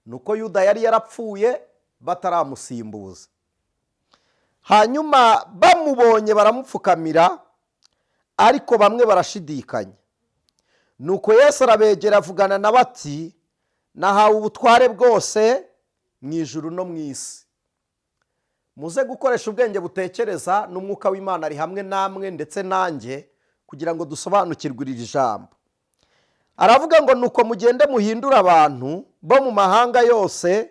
Nuko Yuda yari yarapfuye bataramusimbuza. Hanyuma bamubonye baramupfukamira, ariko bamwe barashidikanya. Nuko Yesu arabegera, avugana na bati: "Nahawe ubutware bwose mu ijuru no mu isi." Muze gukoresha ubwenge butekereza, n'Umwuka w'Imana ari hamwe namwe ndetse nanjye kugira ngo dusobanukirwe iri jambo. Aravuga ngo: "Nuko mugende muhindure abantu bo mu mahanga yose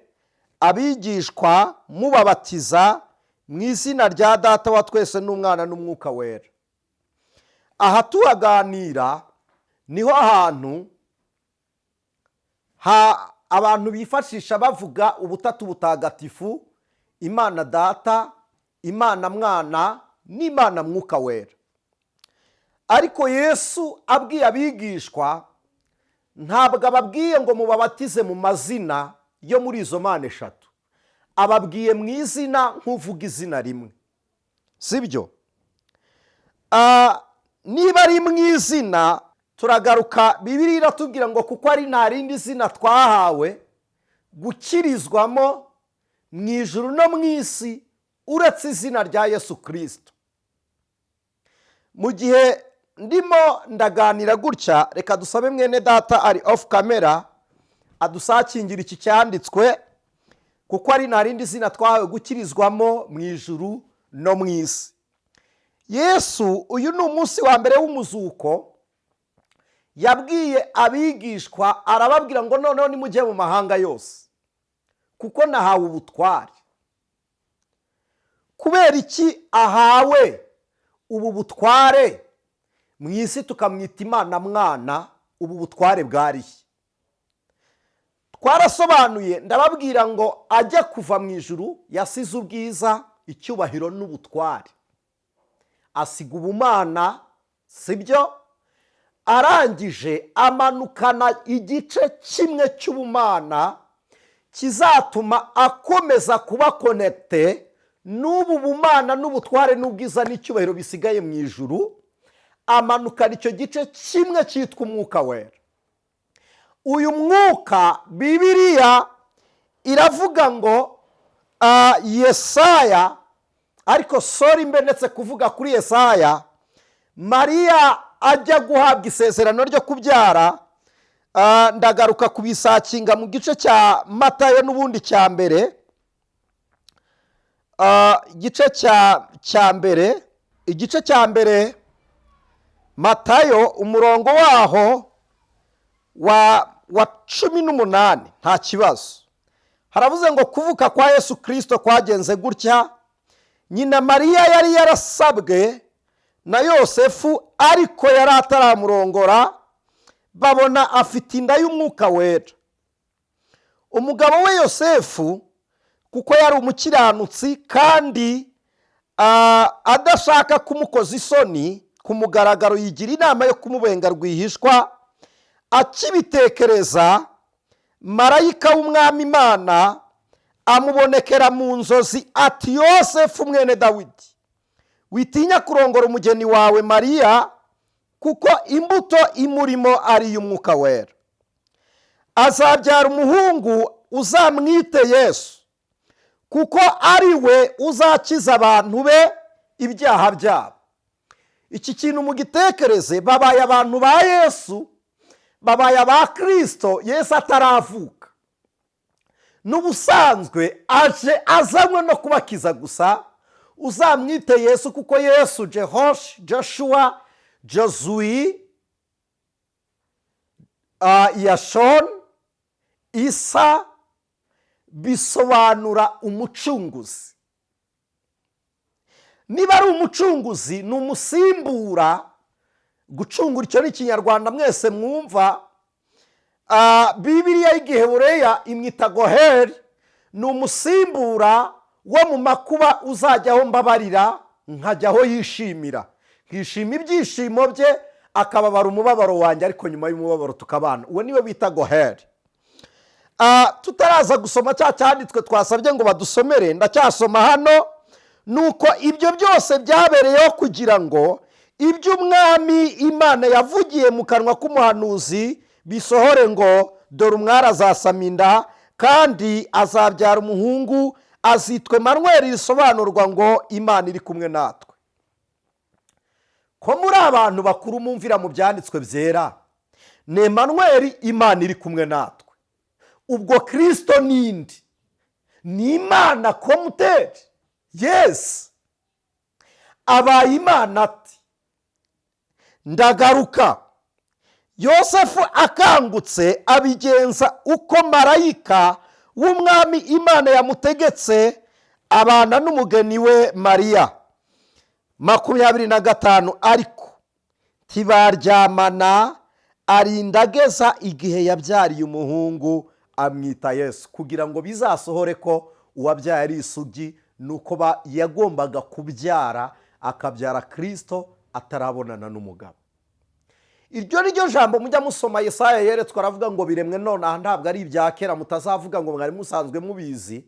abigishwa, mubabatiza mu izina rya Data wa twese n'Umwana n'Umwuka Wera." Aha tuhaganira niho hantu abantu bifashisha bavuga Ubutatu Butagatifu, Imana Data, Imana Mwana n'Imana Mwuka Wera. Ariko Yesu abwiye abigishwa, ntabwo ababwiye ngo mubabatize mu mazina yo muri izo mana eshatu. Ababwiye mu izina, nk'uvuga izina rimwe, sibyo? Niba ari mu izina, turagaruka. Bibiliya iratubwira ngo kuko ari nta rindi zina twahawe gukirizwamo mu ijuru no mu isi uretse izina rya Yesu Kirisito. Mu gihe ndimo ndaganira gutya, reka dusabe mwene data ari off camera adusakingira iki cyanditswe: kuko ari nta rindi zina twahawe gukirizwamo mu ijuru no mu isi. Yesu, uyu ni umunsi wa mbere w'umuzuko, yabwiye abigishwa, arababwira ngo: "Noneho nimujye mu mahanga yose kuko nahawe ubutware." Kubera iki ahawe ubu butware mu isi, tukamwita Imana Mwana? Ubu butware bwarihe? Twarasobanuye, ndababwira ngo ajya kuva mu ijuru yasize ubwiza, icyubahiro n'ubutware, asiga ubumana, sibyo? Arangije amanukana igice kimwe cy'ubumana kizatuma akomeza kuba connecté n'ubu bumana n'ubutware n'ubwiza n'icyubahiro bisigaye mu ijuru. Amanukana icyo gice kimwe cyitwa Umwuka Wera. Uyu mwuka, Bibiliya iravuga ngo Yesaya, ariko sorry, mbe ndetse kuvuga kuri Yesaya, Mariya ajya guhabwa isezerano ryo kubyara, ndagaruka kubisakinga mu gice cya Matayo n'ubundi cya mbere, igice cya mbere, igice cya mbere Matayo, umurongo waho wa 18. Nta kibazo. Haravuze ngo: "Kuvuka kwa Yesu Kirisito kwagenze gutya: nyina Mariya yari yarasabwe na Yosefu, ariko yari ataramurongora, babona afite inda y'Umwuka Wera. Umugabo we Yosefu, kuko yari umukiranutsi kandi Adashaka kumukoza isoni ku mugaragaro, yigira inama yo kumubenga rwihishwa. Akibitekereza, marayika w'Umwami Imana amubonekera mu nzozi ati: "Yosefu mwene Dawidi, witinya kurongora umugeni wawe Mariya, kuko imbuto imurimo ari iy'Umwuka Wera. Azabyara umuhungu, uzamwite Yesu, kuko ari we uzakiza abantu be ibyaha byabo." Iki kintu mugitekereze: babaye abantu ba Yesu, babaye aba Kirisito, Yesu ataravuka. N'ubusanzwe aje azanywe no kubakiza gusa. Uzamwite Yesu, kuko Yesu, Jehosh, Joshua, Jozuwi, Yashon, Isa, bisobanura umucunguzi. Niba ari umucunguzi, ni umusimbura. Gucungura, icyo ni Ikinyarwanda mwese mwumva. Bibiriya y'Igihebureya imwita Goheri. Ni umusimbura wo mu makuba, uzajyaho mbabarira nkajyaho yishimira, nkishima ibyishimo bye, akababara umubabaro wanjye, ariko nyuma y'umubabaro tukabana. Uwo niwe bita Goheri. Tutaraza gusoma cya cyanditswe twasabye ngo badusomere, ndacyasoma hano. Nuko ibyo byose byabereyeho kugira ngo ibyo Umwami Imana yavugiye mu kanwa k'umuhanuzi bisohore ngo: "Dore umwari azasama inda, kandi azabyara umuhungu, azitwe Manweri," risobanurwa ngo Imana iri kumwe natwe. Ko muri abantu bakuru mumvira mu byanditswe byera, ni Emanweri, Imana iri kumwe natwe. Ubwo Kirisito n'indi ni Imana komuteri. Yes, abaye Imana ati. Ndagaruka. Yosefu akangutse abigenza uko marayika w'Umwami Imana yamutegetse, abana n'umugeni we Mariya. 25. Ariko ntibaryamana, arinda ageza igihe yabyariye umuhungu, amwita Yesu, kugira ngo bizasohore ko uwabyaye ari isugi. Ni uko yagombaga kubyara, akabyara Kirisito atarabonana n'umugabo. Iryo ni ryo jambo mujya musoma Yesaya yeretswe, aravuga ngo biremwe nonaha, ntabwo ari ibya kera, mutazavuga ngo mwari musanzwe mubizi.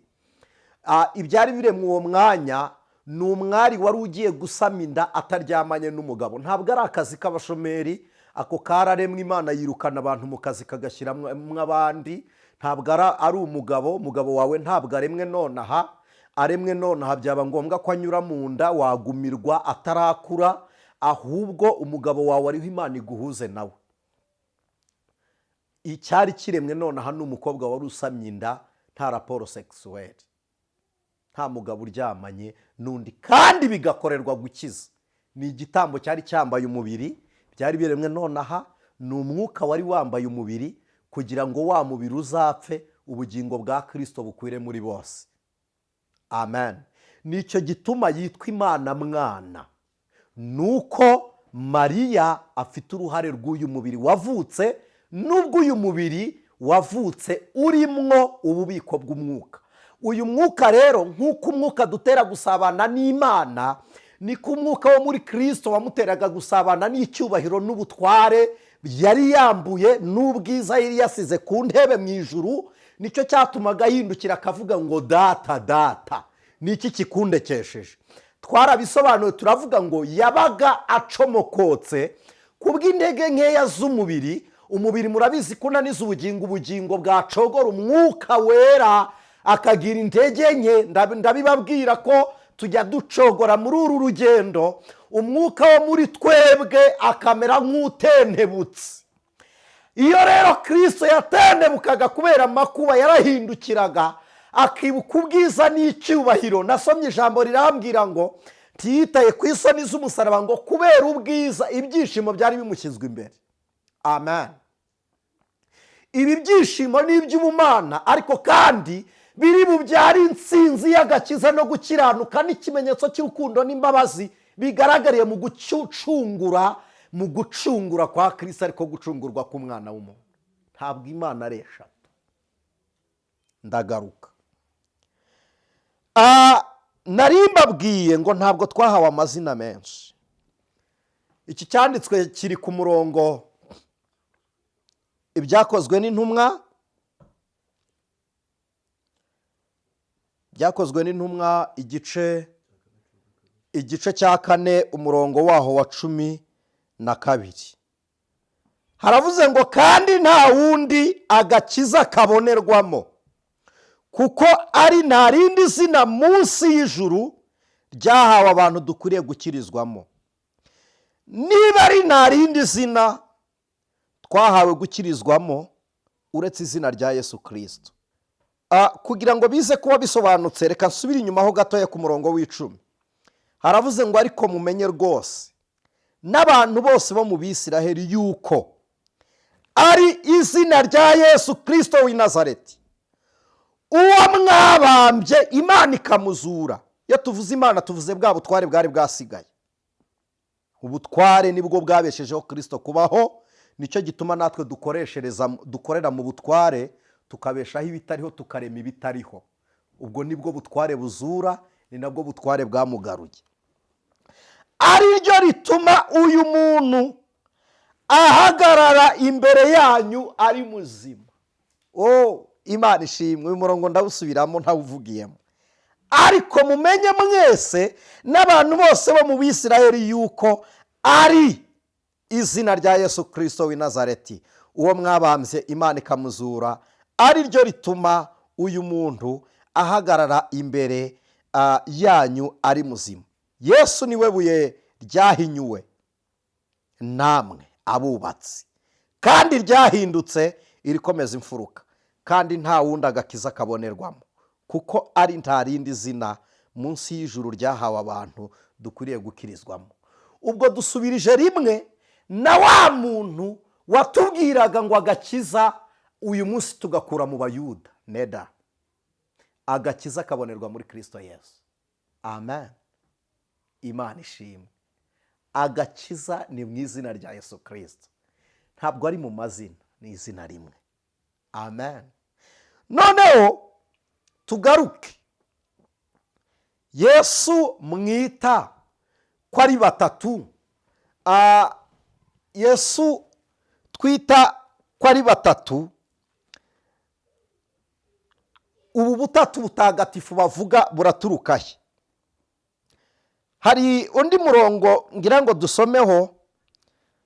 Ibyari biremwe uwo mwanya ni umwari wari ugiye gusama inda ataryamanye n'umugabo. Ntabwo ari akazi k'abashomeri ako, kararemwe. Imana yirukana abantu mu kazi kagashyiramo abandi. Ntabwo ari umugabo. Umugabo wawe ntabwo aremwe nonaha. Aremwe nonaha byaba ngombwa ko anyura mu nda, wagumirwa atarakura. Ahubwo umugabo wawe ariho Imana iguhuze nawe. Icyari kiremwe nonaha ni umukobwa wari usamye inda nta rapport sexuelle, nta mugabo uryamanye n'undi, kandi bigakorerwa gukiza. Ni igitambo cyari cyambaye umubiri. Byari biremwe nonaha ni umwuka wari wambaye umubiri, kugira ngo wa mubiri uzapfe, ubugingo bwa Kirisito bukwire muri bose. Amen. Nicyo gituma yitwa Imana Mwana, ni uko Mariya afite uruhare rw'uyu mubiri wavutse, n'ubwo uyu mubiri wavutse urimwo ububiko bw'umwuka. Uyu mwuka rero, nk'uko umwuka dutera gusabana n'Imana, niko umwuka wo muri Kirisito wamuteraga gusabana n'icyubahiro n'ubutware yari yambuye n'ubwiza yari yasize ku ntebe mu ijuru. Nicyo cyatumaga yindukira akavuga ngo: "Data, Data, ni iki kikundekesheje?" Twarabisobanuye, turavuga ngo yabaga acomokotse ku bw'intege nkeya z'umubiri. Umubiri murabizi ko unaniza ubugingo, ubugingo bwacogora Umwuka Wera akagira intege nke. Ndabibabwira ko tujya ducogora muri uru rugendo, umwuka wo muri twebwe akamera nk'utentebutse. Iyo rero Kirisito yatentebukaga kubera amakuba, yarahindukiraga akibuka ubwiza n'icyubahiro. Nasomye ijambo rirambwira ngo ntiyitaye ku isoni z'umusaraba, ngo kubera ubwiza, ibyishimo byari bimushyizwe imbere. Amen. Ibi byishimo ni iby'ubumana, ariko kandi biri bubyare intsinzi y'agakiza no gukiranuka n'ikimenyetso cy'urukundo n'imbabazi bigaragariye mu gucungura kwa Kirisito, ariko gucungurwa k'umwana w'umuntu. Ntabwo Imana ari eshatu. Ndagaruka. Nari mbabwiye ngo ntabwo twahawe amazina menshi. Iki cyanditswe kiri ku murongo, Ibyakozwe n'Intumwa, Byakozwe n'Intumwa, igice cya 4, umurongo waho wa 12. Haravuze ngo: "Kandi nta wundi agakiza kabonerwamo, kuko ari nta rindi zina munsi y'ijuru ryahawe abantu dukwiriye gukirizwamo." Niba ari nta rindi zina twahawe gukirizwamo uretse izina rya Yesu Kirisito. Kugira ngo bize kuba bisobanutse, reka nsubire inyuma ho gatoya ku murongo w'10. Haravuze ngo: "Ariko mumenye rwose n'abantu bose bo mu Bisiraheli yuko ari izina rya Yesu Kirisito w'i Nazareti, uwo mwabambye, Imana ikamuzura." Iyo tuvuze Imana, tuvuze bwa butware bwari bwasigaye. Ubutware nibwo bwabeshejeho Kirisito kubaho. Nicyo gituma natwe dukoreshereza, dukorera mu butware, tukabeshaho ibitariho, tukarema ibitariho. Ubwo nibwo butware buzura, ni nabwo butware bwamugaruye, ari ryo rituma uyu muntu ahagarara imbere yanyu ari muzima. Oh, Imana ishimwe! Uyu murongo ndawusubiramo ntawuvugiyemo: "Ariko mumenye mwese n'abantu bose bo mu Bisirayeli yuko ari izina rya Yesu Kirisito w'i Nazareti, uwo mwabambye, Imana ikamuzura, ari ryo rituma uyu muntu ahagarara imbere yanyu ari muzima." Yesu niwe buye ryahinyuwe namwe abubatsi, kandi ryahindutse irikomeza imfuruka. Kandi nta wundi agakiza kabonerwamo, kuko ari nta rindi zina munsi y'ijuru ryahawe abantu dukwiriye gukirizwamo. Ubwo dusubirije rimwe na wa muntu watubwiraga ngo agakiza uyu munsi tugakura mu Bayuda. Neda, agakiza kabonerwa muri Kirisito Yesu. Amen, Imana ishimwe! Agakiza ni mu izina rya Yesu Kirisito, ntabwo ari mu mazina, ni izina rimwe. Amen. Noneho tugaruke: Yesu mwita ko ari batatu, Yesu twita ko ari batatu, ubu butatu butagatifu bavuga buraturuka he? Hari undi murongo ngira ngo dusomeho,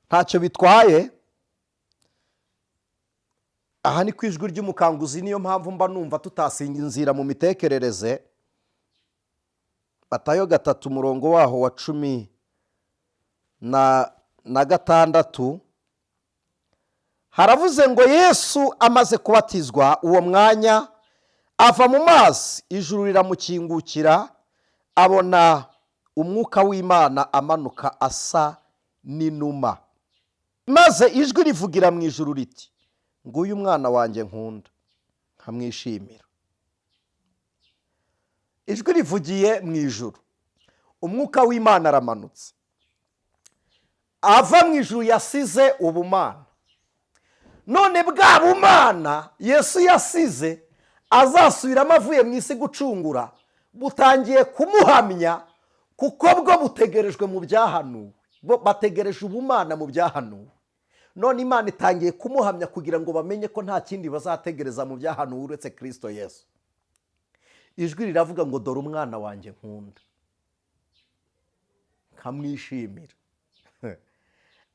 ntacyo bitwaye. Aha ni ku Ijwi ry'Umukanguzi, niyo mpamvu mba numva tutasinzira mu mitekerereze. Matayo 3, umurongo waho wa 16, haravuze ngo: "Yesu amaze kubatizwa, uwo mwanya ava mu mazi, ijuru riramukingukira, abona Umwuka w'Imana amanuka asa n'inuma, maze ijwi rivugira mu ijuru riti: 'Nguyu umwana wanjye nkunda, nkamwishimira.'" Ijwi rivugiye mu ijuru, Umwuka w'Imana aramanutse ava mu ijuru, yasize ubumana. None bwa bumana Yesu yasize azasubiramo avuye mu isi gucungura, butangiye kumuhamya, kuko bwo butegerejwe mu byahanuwe. Bo bategereje ubumana mu byahanuwe. None Imana itangiye kumuhamya kugira ngo bamenye ko nta kindi bazategereza mu byahanuwe uretse Kirisito Yesu. Ijwi riravuga ngo: "Dore umwana wanjye nkunda, nkamwishimira."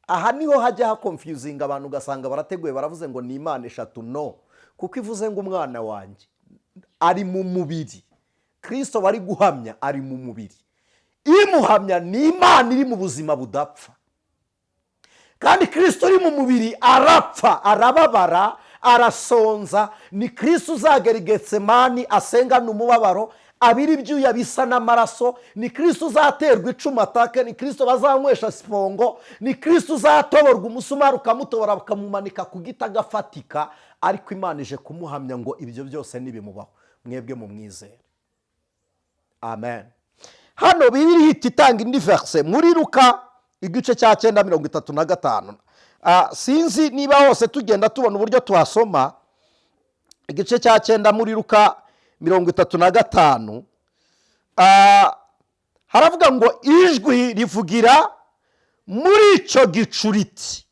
Aha niho hajya haconfusinga abantu, ugasanga barateguye, baravuze ngo ni Imana eshatu. No, kuko ivuze ngo umwana wanjye ari mu mubiri. Kirisito bari guhamya ari mu mubiri, imuhamya ni Imana iri mu buzima budapfa. Kandi Kirisito uri mu mubiri arapfa, arababara, arasonza. Ni Kirisito uzagera i Getsemani asengana umubabaro, abira ibyuya bisa n'amaraso. Ni Kirisito uzaterwa icumu atake, ni Kirisito bazanywesha sipongo, ni Kirisito uzatoborwa umusumari ukamutobora, bakamumanika ku giti agafatika. Ariko Imana ije kumuhamya ngo ibyo byose nibimubaho, mwebwe mumwizere. Amen. Hano Bibiliya ihita itanga indi verse muri Luka igice cya 9, 35. Sinzi niba hose tugenda tubona uburyo tuhasoma. Igice cya 9 muri Luka, 35. Haravuga ngo ijwi rivugira muri icyo gicu riti: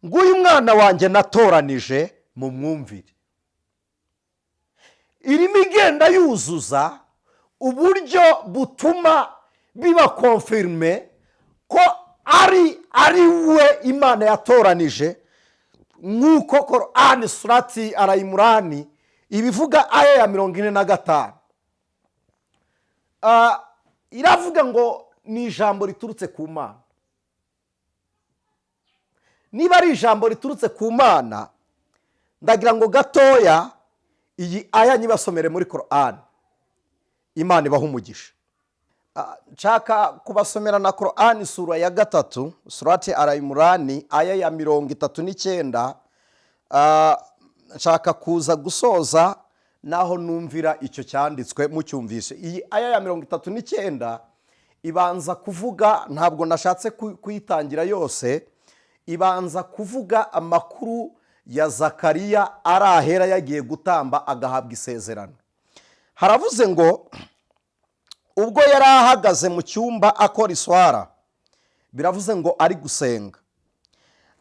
"Nguyu umwana wanjye natoranije, mu mwumvire." Irimo igenda yuzuza uburyo butuma biba confirmé ko ari we Imana yatoranije, nk'uko Korani surati Arayimurani ibivuga, aya ya 45. Iravuga ngo ni ijambo riturutse ku Mana. Niba ari ijambo riturutse ku Mana, ndagira ngo gatoya iyi aya nyibasomere muri Korani. Imana ibaha umugisha. Nshaka kubasomera na Korani sura ya 3, surati Arayimurani, aya ya 39. Nshaka kuza gusoza naho numvira icyo cyanditswe mucyumvise. Iyi aya ya 39 ibanza kuvuga, ntabwo nashatse kuyitangira yose, ibanza kuvuga amakuru ya Zakariya ari ahera yagiye gutamba agahabwa isezerano. Haravuze ngo ubwo yari ahagaze mu cyumba akora iswara, biravuze ngo ari gusenga,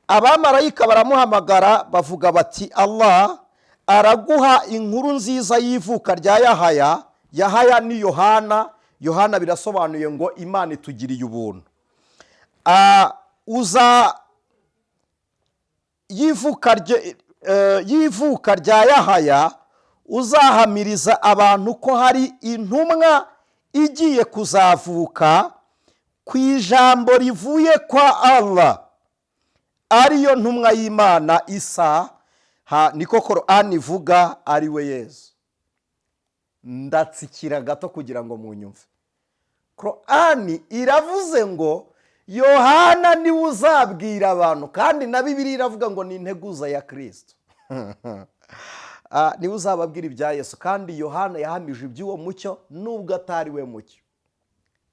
abamarayika baramuhamagara bavuga bati: "Allah araguha inkuru nziza y'ivuka rya Yahaya." Yahaya ni Yohana. Yohana birasobanuye ngo Imana itugiriye ubuntu. Uza y'ivuka rya Yahaya uzahamiriza abantu ko hari intumwa igiye kuzavuka ku ijambo rivuye kwa Allah, ariyo ntumwa y'Imana Isa. Ha, niko Korani ivuga, ari we Yezu. Ndatsikira gato kugira ngo munyumve. Korani iravuze ngo Yohana niwe uzabwira abantu, kandi na Bibiliya iravuga ngo ni integuza ya Kirisito, niwe uzababwira ibya Yesu. Kandi Yohana yahamije iby'uwo mucyo nubwo atari we mucyo.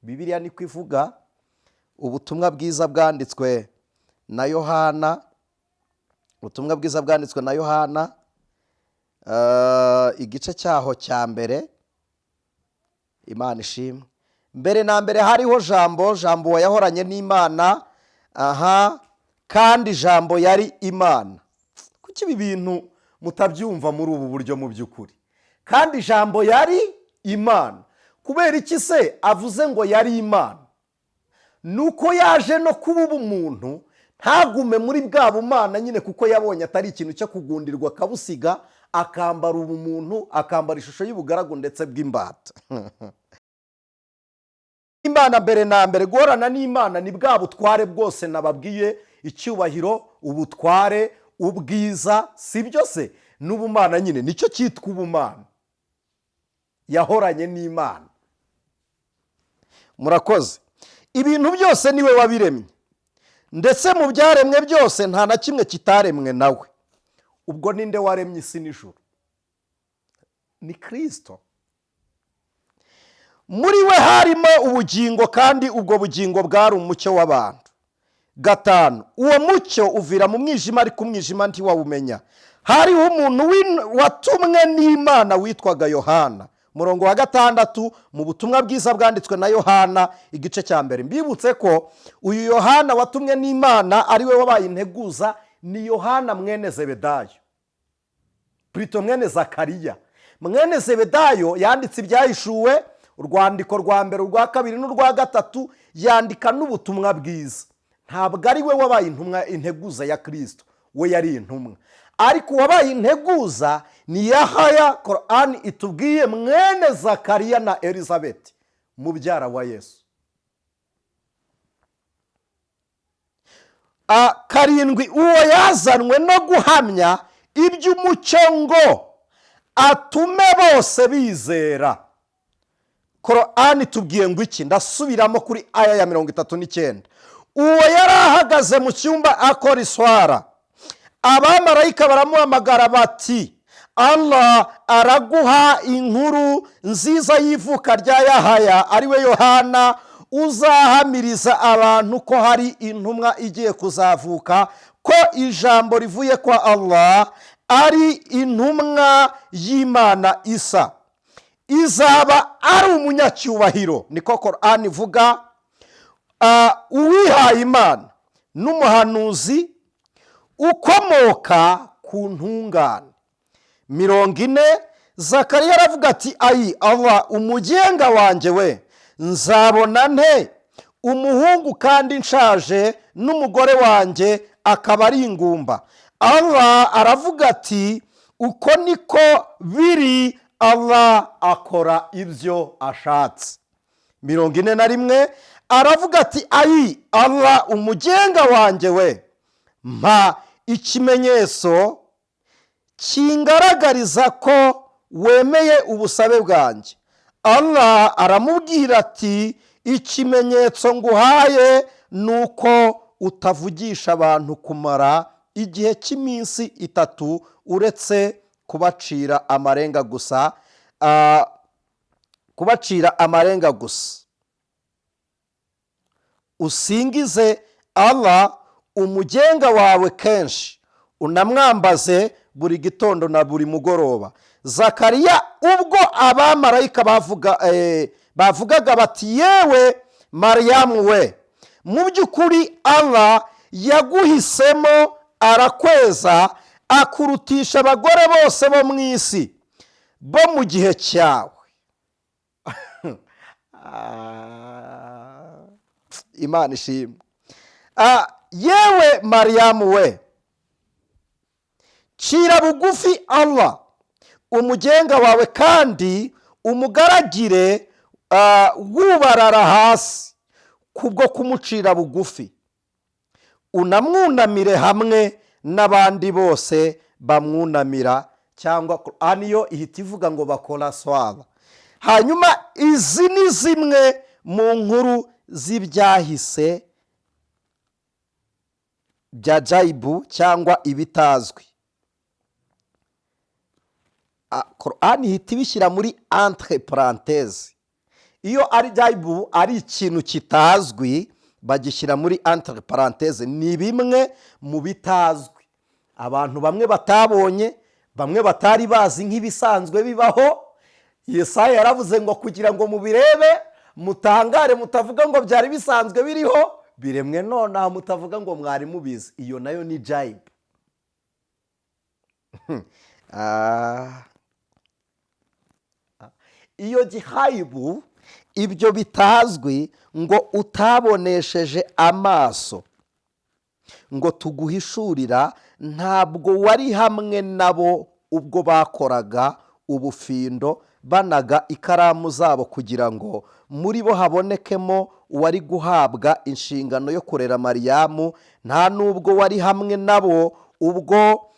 Bibiliya niko ivuga, ubutumwa bwiza bwanditswe na Yohana, ubutumwa bwiza bwanditswe na Yohana, igice cyaho cya mbere. Imana ishimwe. Mbere na mbere hariho Jambo, Jambo yahoranye n'Imana, aha kandi Jambo yari Imana. Kuki ibi bintu mutabyumva muri ubu buryo? Mu by'ukuri, kandi Jambo yari Imana. Kubera iki se avuze ngo yari Imana? Ni uko yaje no kuba umuntu, ntagume muri bwa bumana nyine, kuko yabonye atari ikintu cyo kugundirwa, akabusiga, akambara ubumuntu, akambara ishusho y'ubugaragu ndetse bw'imbata. Imana mbere na mbere, guhorana n'Imana ni bwa butware bwose nababwiye: icyubahiro, ubutware, ubwiza, si byo se? N'ubumana nyine nicyo cyitwa ubumana. Yahoranye n'Imana. Murakoze. Ibintu byose niwe wabiremye, ndetse mu byaremwe byose nta na kimwe kitaremwe nawe. Ubwo ninde waremye isi n'ijuru? Ni Kirisito. Muri we harimo ubugingo, kandi ubwo bugingo bwari umucyo w'abantu. 5, uwo mucyo uvira mu mwijima, ariko umwijima ntiwawumenya. Hariho umuntu watumwe n'Imana witwaga Yohana. Murongo wa 6 mu butumwa bwiza bwanditswe na Yohana, igice cya mbere. Mbibutse ko uyu Yohana watumwe n'Imana ari we wabaye integuza, ni Yohana mwene Zebedayo, plutôt mwene Zakariya. Mwene Zebedayo yanditse Ibyahishuwe, urwandiko rwa mbere, urwa kabiri n'urwa gatatu, yandika n'ubutumwa bwiza. Ntabwo ari we wabaye intumwa integuza ya Kirisito, we yari intumwa, ariko uwabaye integuza ni Yahaya, Korani itubwiye, mwene Zakariya na Elizabeth, mubyara wa Yesu. 7, uwo yazanwe no guhamya iby'umucyo ngo atume bose bizera. Korani tubwiye ngo iki? Ndasubiramo kuri aya ya 39: uwo yari ahagaze mu cyumba akora iswara, abamarayika baramuhamagara bati: "Allah araguha inkuru nziza y'ivuka rya Yahaya, ariwe Yohana, uzahamiriza abantu ko hari intumwa igiye kuzavuka, ko ijambo rivuye kwa Allah, ari intumwa y'Imana Isa." Izaba ari umunyacyubahiro, niko Korani ivuga. Uwihaye Imana n'umuhanuzi ukomoka ku ntungane. 40, Zakariya aravuga ati: "Ayi Allah, umugenga wanjye we, nzabona nte umuhungu kandi nshaje, n'umugore wanjye akaba ari ingumba?" Allah aravuga ati: "Uko niko biri, Allah akora ibyo ashatse." 41, aravuga ati: "Ayi Allah, umugenga wanjye we, mpa ikimenyetso kingaragariza ko wemeye ubusabe bwanjye." Allah aramubwira ati: "Ikimenyetso nguhaye ni uko utavugisha abantu kumara igihe cy'iminsi 3, uretse kubacira amarenga gusa, kubacira amarenga gusa. Usingize Allah umugenga wawe kenshi, unamwambaze buri gitondo na buri mugoroba." Zakariya, ubwo abamarayika bavugaga bati: "Yewe Mariyamu we, mu by'ukuri Allah yaguhisemo, arakweza, akurutisha abagore bose bo mu isi bo mu gihe cyawe." Imana ishimwe. "Yewe Mariyamu we, cira bugufi Allah umugenga wawe kandi umugaragire wubarara hasi kubwo kumucira bugufi, unamwunamire hamwe n'abandi bose bamwunamira." Cyangwa Korani yo ihita ivuga ngo bakora swala. Hanyuma izi ni zimwe mu nkuru z'ibyahise bya jayibu cyangwa ibitazwi. Korani ihita ibishyira muri entre parenthèses. Iyo ari jayibu, ari ikintu kitazwi, bagishyira muri entre parenthèses. Ni bimwe mu bitazwi, abantu bamwe batabonye, bamwe batari bazi nk'ibisanzwe bibaho. Yesaya yaravuze ngo kugira ngo mubirebe mutangare, mutavuga ngo byari bisanzwe biriho, biremwe nonaha mutavuga ngo mwari mubizi. Iyo nayo ni jayibu. Iyo gihayibu, ibyo bitazwi ngo utabonesheje amaso ngo tuguhishurira, ntabwo wari hamwe nabo ubwo bakoraga ubufindo, banaga ikaramu zabo kugira ngo muri bo habonekemo uwari guhabwa inshingano yo kurera Mariyamu. Nta n'ubwo wari hamwe nabo ubwo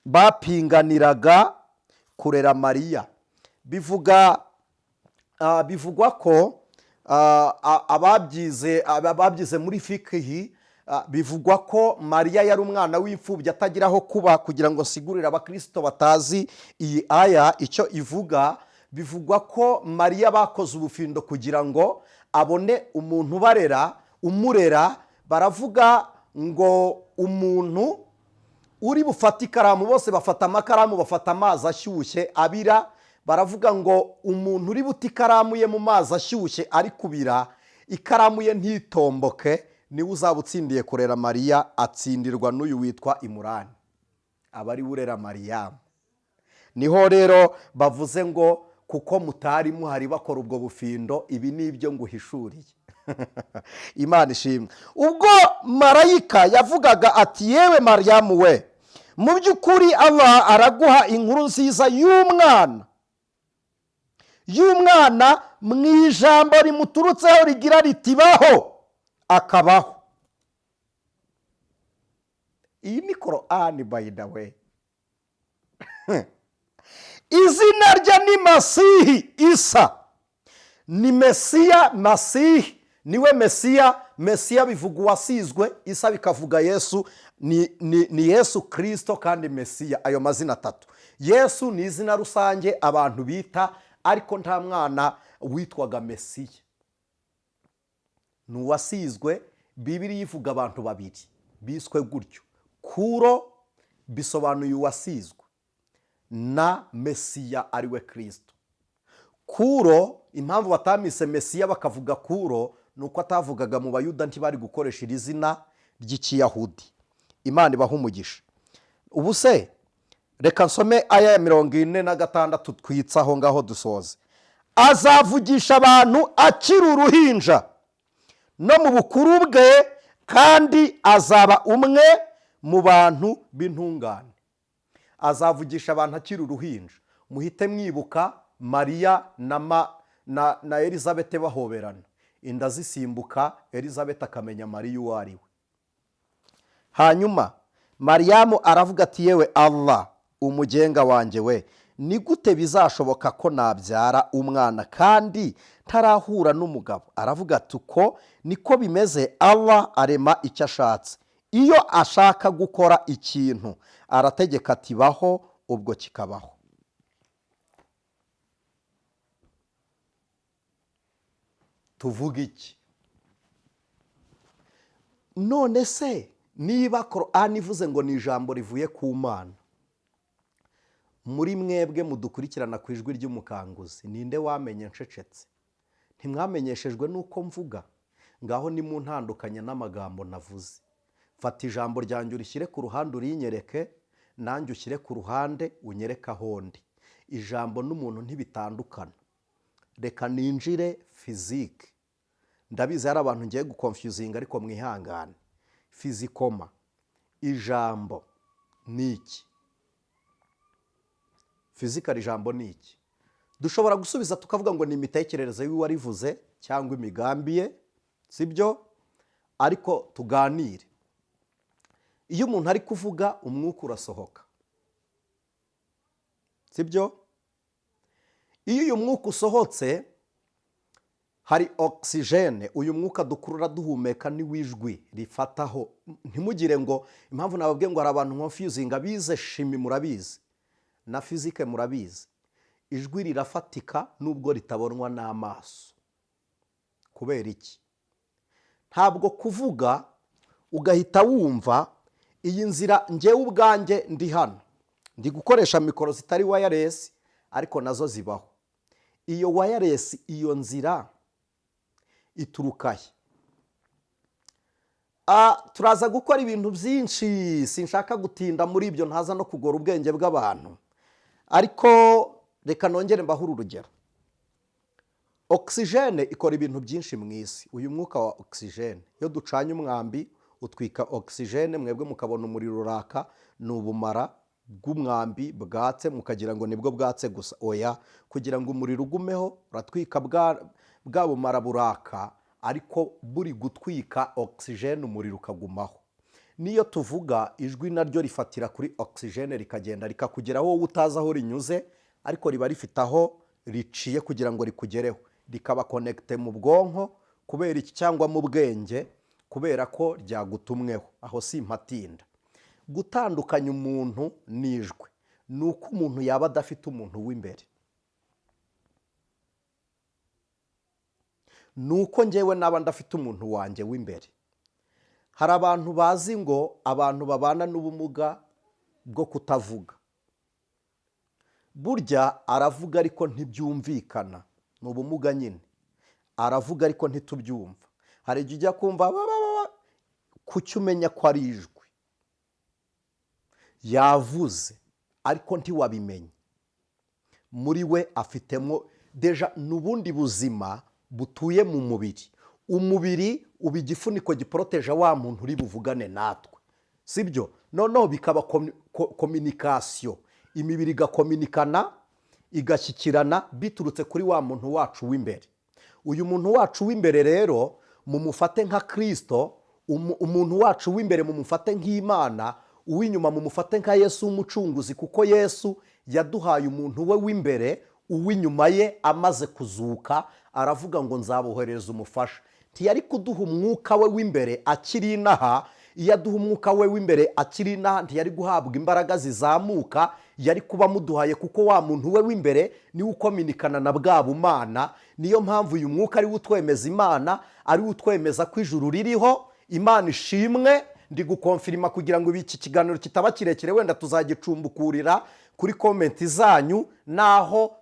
bapinganiraga kurera Mariya. Bivuga, bivugwa ko ababyize muri fikihi, bivugwa ko Mariya yari umwana w'imfubyi atagira aho kuba. Kugira ngo nsigurire abakirisito batazi iyi aya icyo ivuga, bivugwa ko Mariya bakoze ubufindo kugira ngo abone umuntu ubarera, umurera. Baravuga ngo umuntu uri bufate ikaramu, bose bafata amakaramu, bafata amazi ashyushye abira. Baravuga ngo umuntu uri bute ikaramu ye mu mazi ashyushye ari kubira, ikaramu ye ntitomboke, niwe uzaba utsindiye kurera Mariya. Atsindirwa n'uyu witwa Imurani, aba ari we urera Mariyamu. Niho rero bavuze ngo kuko mutari muhari bakora ubwo bufindo, ibi ni ibyo nguhishuriye. Imana ishimwe. Ubwo marayika yavugaga ati: "Yewe Mariyamu we, mu by'ukuri Allah araguha inkuru nziza y'umwana mu ijambo rimuturutseho rigira riti: 'Baho', akabaho." Iyi ni Korani, by the way. "Izina rye ni Masihi Isa." Ni Mesiya, Masihi niwe Mesiya. Mesiya bivuga uwasizwe, Isa bikavuga Yesu. Ni Yesu Kirisito kandi Mesiya, ayo mazina atatu. Yesu ni izina rusange abantu bita, ariko nta mwana witwaga Mesiya, ni uwasizwe. Bibiriya ivuga abantu babiri biswe gutyo: Kuro bisobanuye uwasizwe, na Mesiya ariwe Kirisito. Kuro, impamvu batamise Mesiya bakavuga Kuro, ni uko atavugaga mu Bayuda, ntibari gukoresha iri zina ry'Ikiyahudi. Imana ibaha umugisha. Ubu se reka nsome aya ya 46, twitse aho ngaho dusoze. Azavugisha abantu akiri uruhinja no mu bukuru bwe, kandi azaba umwe mu bantu b'intungane. Azavugisha abantu akiri uruhinja. Muhite mwibuka Mariya na Elizabeth bahoberana, inda zisimbuka, Elizabeth akamenya Mariya uwo ari we. Hanyuma Mariyamu aravuga ati: "Yewe Allah, umugenga wanjye we, ni gute bizashoboka ko nabyara umwana kandi ntarahura n'umugabo?" Aravuga ati: "Uko niko bimeze, Allah arema icyo ashatse. Iyo ashaka gukora ikintu arategeka ati: 'Baho,' ubwo kikabaho." Tuvuga iki none se niba Korani ivuze ngo ni ijambo rivuye ku Mana? Muri mwebwe mudukurikirana ku Ijwi ry'Umukanguzi, ninde wamenye ncecetse? Ntimwamenyeshejwe n'uko mvuga? Ngaho nimuntandukanye n'amagambo navuze. Fata ijambo ryanjye urishyire ku ruhande urinyereke, nanjye ushyire ku ruhande unyereke aho ndi. Ijambo n'umuntu ntibitandukana. Reka ninjire physique. Ndabizi hari abantu ngiye guconfusinga, ariko mwihangane. Physiquement, ijambo ni iki? Physical, ijambo ni iki? Dushobora gusubiza tukavuga ngo ni imitekerereze y'uwarivuze cyangwa imigambi ye, sibyo? Ariko tuganire. Iyo umuntu ari kuvuga, umwuka urasohoka, sibyo? Iyo uyu mwuka usohotse, hari oxygène. Uyu mwuka dukurura duhumeka ni w'ijwi rifataho. Ntimugire ngo impamvu nababwiye ngo hari abantu nconfusinga, bize chimie murabizi, na physique murabizi. Ijwi rirafatika nubwo ritabonwa n'amaso. Kubera iki? Ntabwo kuvuga ugahita wumva iyi nzira. Ngewe ubwanjye ndi hano, ndi gukoresha micro zitari wireless, ariko nazo zibaho. Iyo wireless, iyo nzira ituruka he? Turaza gukora ibintu byinshi, sinshaka gutinda muri ibyo, ntaza no kugora ubwenge bw'abantu. Ariko reka nongere mbahe urugero. Oxygène ikora ibintu byinshi mu isi. Uyu mwuka wa oxygène, iyo ducanye umwambi utwika oxygène, mwebwe mukabona umuriro uraka, ni ubumara bw'umwambi bwatse, mukagira ngo nibwo bwatse gusa. Oya, kugira ngo umuriro ugumeho uratwika bwa bumara buraka, ariko buri gutwika oxygène, umuriro ukagumaho. Niyo tuvuga, ijwi naryo rifatira kuri oxygène, rikagenda rikakugeraho wowe utazi aho rinyuze, ariko riba rifite aho riciye kugira ngo rikugereho, rikaba connecté mu bwonko. Kubera iki? Cyangwa mu bwenge, kubera ko ryagutumweho. Aho si impatinda. Gutandukanya umuntu n'ijwi ni uko umuntu yaba adafite umuntu w'imbere, ni uko ngewe naba ndafite umuntu wanjye w'imbere. Hari abantu bazi ngo abantu babana n'ubumuga bwo kutavuga, burya aravuga ariko ntibyumvikana, ni ubumuga nyine, aravuga ariko ntitubyumva. Hari igihe ujya kumva kuki umenya ko ari ijwi yavuze, ariko ntiwabimenye. Muri we afitemo déjà n'ubundi buzima butuye mu mubiri. Umubiri uba igifuniko giprotéger wa muntu uri buvugane natwe, sibyo? Noneho bikaba communication, imibiri igacommuniquana, igashyikirana biturutse kuri wa muntu wacu w'imbere. Uyu muntu wacu w'imbere rero mumufate nka Kirisito, umuntu wacu w'imbere mumufate nk'Imana, uw'inyuma mumufate nka Yesu w'umucunguzi, kuko Yesu yaduhaye umuntu we w'imbere. Uw'inyuma ye amaze kuzuka aravuga ngo: "Nzabohereza umufasha." Ntiyari kuduha umwuka we w'imbere akiri inaha. Iyo aduha umwuka we w'imbere akiri inaha, ntiyari guhabwa imbaraga zizamuka yari kuba amuduhaye, kuko wa muntu we w'imbere niwe ucommuniquana na bwa bumana. Niyo mpamvu uyu mwuka ariwe utwemeza Imana, ariwe utwemeza ko ijuru ririho. Imana ishimwe. Ndi guconfirma kugira ngo iki kiganiro kitaba kirekire, wenda tuzagicumbukurira kuri comment zanyu naho.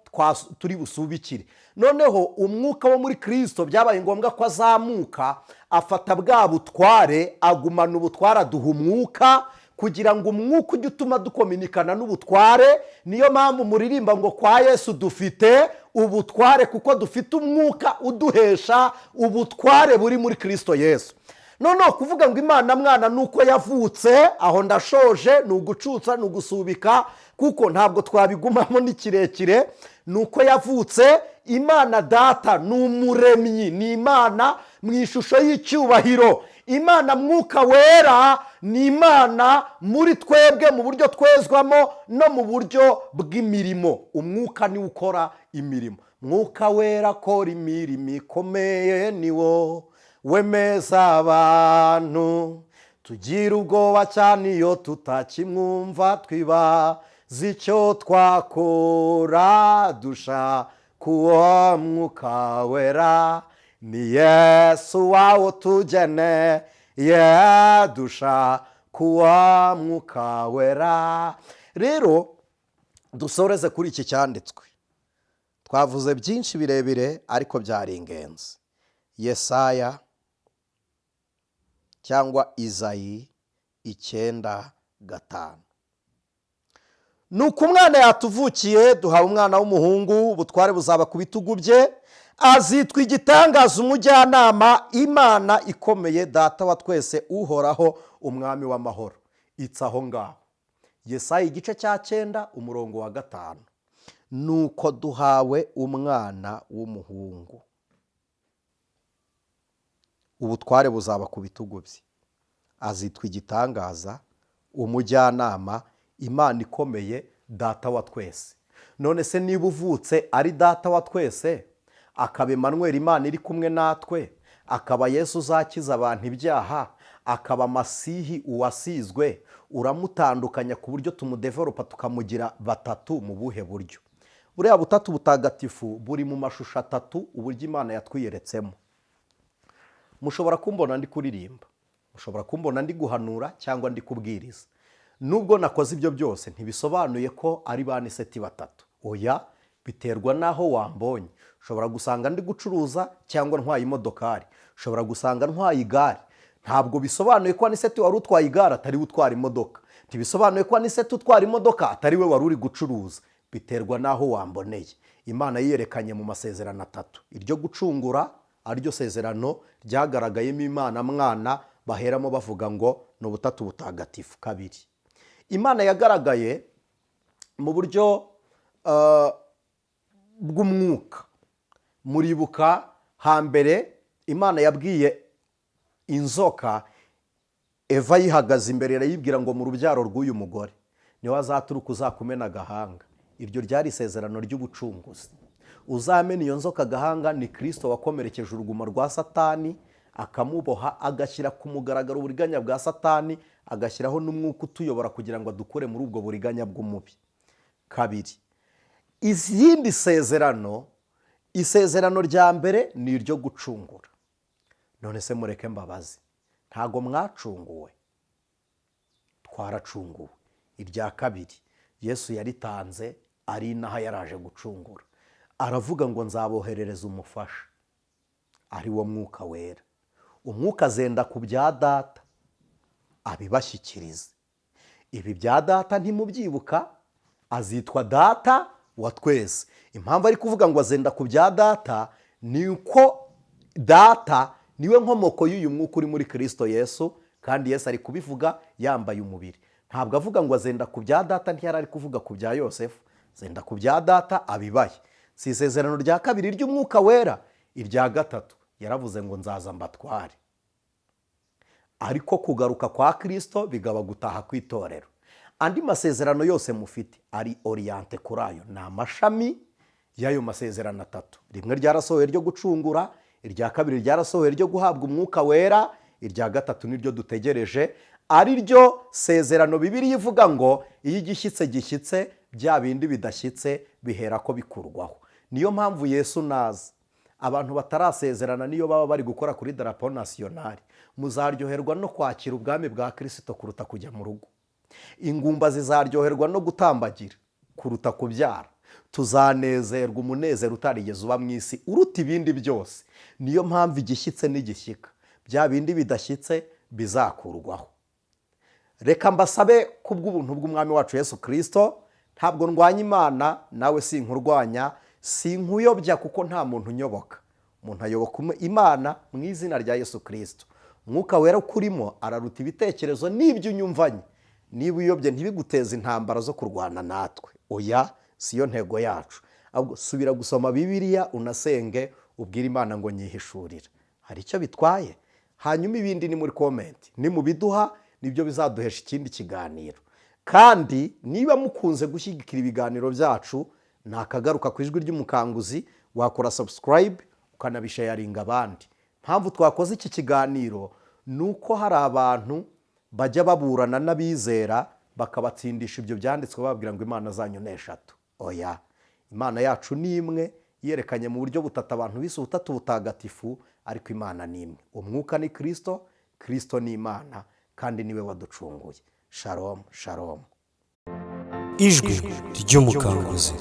Turi busubikire. Noneho umwuka wo muri Kirisito byabaye ngombwa ko azamuka, afata bwa butware, agumana ubutware, aduha umwuka kugira ngo umwuka ujye utuma dukominikana n'ubutware. Niyo mpamvu muririmba ngo kwa Yesu dufite ubutware, kuko dufite umwuka uduhesha ubutware buri muri Kirisito Yesu. Noneho kuvuga ngo Imana Mwana ni uko yavutse, aho ndashoje, ni ugucutsa, ni ugusubika, kuko ntabwo twabigumamo ni kirekire. Ni uko yavutse. Imana Data ni umuremyi, ni Imana mu ishusho y'icyubahiro. Imana Mwuka Wera ni Imana muri twebwe mu buryo twezwamo no mu buryo bw'imirimo. Umwuka niwe ukora imirimo. Mwuka Wera akora imirimo ikomeye, ni wo wemeza abantu. Tugira ubwoba cyane iyo tutakimwumva, twibaza icyo twakora. Dushaka uwo Mwuka Wera, ni Yesu wawo tugeneye. Dushaka uwo Mwuka Wera. Rero dusoreze kuri iki cyanditswe. Twavuze byinshi birebire, ariko byari ingenzi. Yesaya cyangwa Izayi 9:5: "Ni uko umwana yatuvukiye, duhawe umwana w'umuhungu, ubutware buzaba ku bitugu bye, azitwa Igitangaza, Umujyanama, Imana Ikomeye, Data wa twese, Uhoraho, Umwami w'amahoro." Itsa aho ngaho. Yesaya igice cya 9, umurongo wa 5: "Nuko duhawe umwana w'umuhungu, ubutware buzaba ku bitugu bye, azitwa Igitangaza, Umujyanama, Imana Ikomeye, Data wa twese." None se niba uvutse ari Data wa twese, akaba Emmanuel, Imana iri kumwe natwe, akaba Yesu uzakiza abantu ibyaha, akaba Masihi uwasizwe, uramutandukanya ku buryo tumudevelopa tukamugira batatu mu buhe buryo? Buriya butatu butagatifu buri mu mashusho atatu, uburyo Imana yatwiyeretsemo. Mushobora kumbona ndi kuririmba, mushobora kumbona ndi guhanura cyangwa ndi kubwiriza. Nubwo nakoze ibyo byose, ntibisobanuye ko ari ba Anicet batatu. Oya, biterwa n'aho wambonye. Ushobora gusanga ndi gucuruza cyangwa ntwaye imodokari, ushobora gusanga ntwaye igare. Ntabwo bisobanuye ko Anicet wari utwaye igare atari we utwara imodoka. Ntibisobanuye ko Anicet utwara imodoka atari we wari uri gucuruza. Biterwa n'aho wamboneye. Imana yiyerekanye mu masezerano atatu: iryo gucungura, ariryo sezerano ryagaragayemo Imana Mwana, baheramo bavuga ngo ni ubutatu butagatifu. Kabiri, Imana yagaragaye mu buryo bw'umwuka. Muribuka hambere Imana yabwiye inzoka, Eva yihagaze imbere, irayibwira ngo mu rubyaro rw'uyu mugore niwe azaturuka uzakumena agahanga. Iryo ryari isezerano ry'ubucunguzi. Uzamena iyo nzoka agahanga ni Kirisito wakomerekeje uruguma rwa Satani, akamuboha, agashyira ku mugaragaro uburiganya bwa Satani, agashyiraho n'umwuka utuyobora kugira ngo adukure muri ubwo buriganya bw'umubi. Kabiri, izindi sezerano, isezerano rya mbere ni iryo gucungura. None se mureke mbabazi, ntago mwacunguwe? Twaracunguwe. Irya kabiri Yesu yaritanze ari inaha, yaraje gucungura, aravuga ngo nzaboherereza umufasha, ari wo Mwuka Wera. Umwuka azenda ku bya Data abibashyikirize. Ibi bya Data ntimubyibuka? Azitwa Data wa twese. Impamvu ari kuvuga ngo azenda ku bya Data ni uko Data niwe nkomoko y'uyu mwuka uri muri Kirisito Yesu, kandi Yesu ari kubivuga yambaye umubiri. Ntabwo avuga ngo azenda ku bya Data, ntiyari ari kuvuga ku bya Yosefu. Azenda ku bya Data abibaye. Si isezerano rya kabiri ry'Umwuka Wera? Irya gatatu yaravuze ngo nzaza mbatware. Ariko kugaruka kwa Kirisito bigaba gutaha kw'itorero. Andi masezerano yose mufite ari orienté kuri ayo, ni amashami y'ayo masezerano atatu. Rimwe ryarasohoye ryo gucungura, irya kabiri ryarasohoye ryo guhabwa Umwuka Wera, irya gatatu niryo dutegereje, ari ryo sezerano Bibiliya ivuga ngo iyo igishyitse gishyitse, bya bindi bidashyitse bihera ko bikurwaho. Niyo mpamvu Yesu naza, abantu batarasezerana, niyo baba bari gukora kuri darapo nationale, muzaryoherwa no kwakira ubwami bwa Kirisito kuruta kujya mu rugo. Ingumba zizaryoherwa no gutambagira kuruta kubyara. Tuzanezerwa umunezero utarigeze uba mu isi, uruta ibindi byose. Niyo mpamvu igishyitse n'igishyika, bya bindi bidashyitse bizakurwaho. Reka mbasabe kubw'ubuntu bw'Umwami wacu Yesu Kirisito. Ntabwo ndwanya Imana, nawe sinkurwanya, sinkuyobya, kuko nta muntu unyoboka. Umuntu ayoboka Imana mu izina rya Yesu Kirisito. Umwuka Wera ukurimo araruta ibitekerezo n'ibyo unyumvanye. Niba uyobye, ntibiguteze intambara zo kurwana natwe. Oya, siyo ntego yacu. Ahubwo subira gusoma Bibiliya, unasenge, ubwire Imana ngo nyihishurire. Hari icyo bitwaye? Hanyuma ibindi ni muri comment, ni mu biduha, nibyo bizaduhesha ikindi kiganiro. Kandi niba mukunze gushyigikira ibiganiro byacu, nakagaruka ku Ijwi ry'Umukanguzi, wakora subscribe, ukanabisharinga abandi. Mpamvu twakoze iki kiganiro ni uko hari abantu bajya baburana n'abizera, bakabatsindisha ibyo byanditswe, bababwira ngo imana zanyu ni eshatu. Oya, Imana yacu ni imwe, yerekanye mu buryo butatu abantu bise Ubutatu Butagatifu, ariko Imana ni imwe. Umwuka ni Kirisito, Kirisito ni Imana, kandi niwe waducunguye. Shalom, shalom. Ijwi ry'Umukanguzi.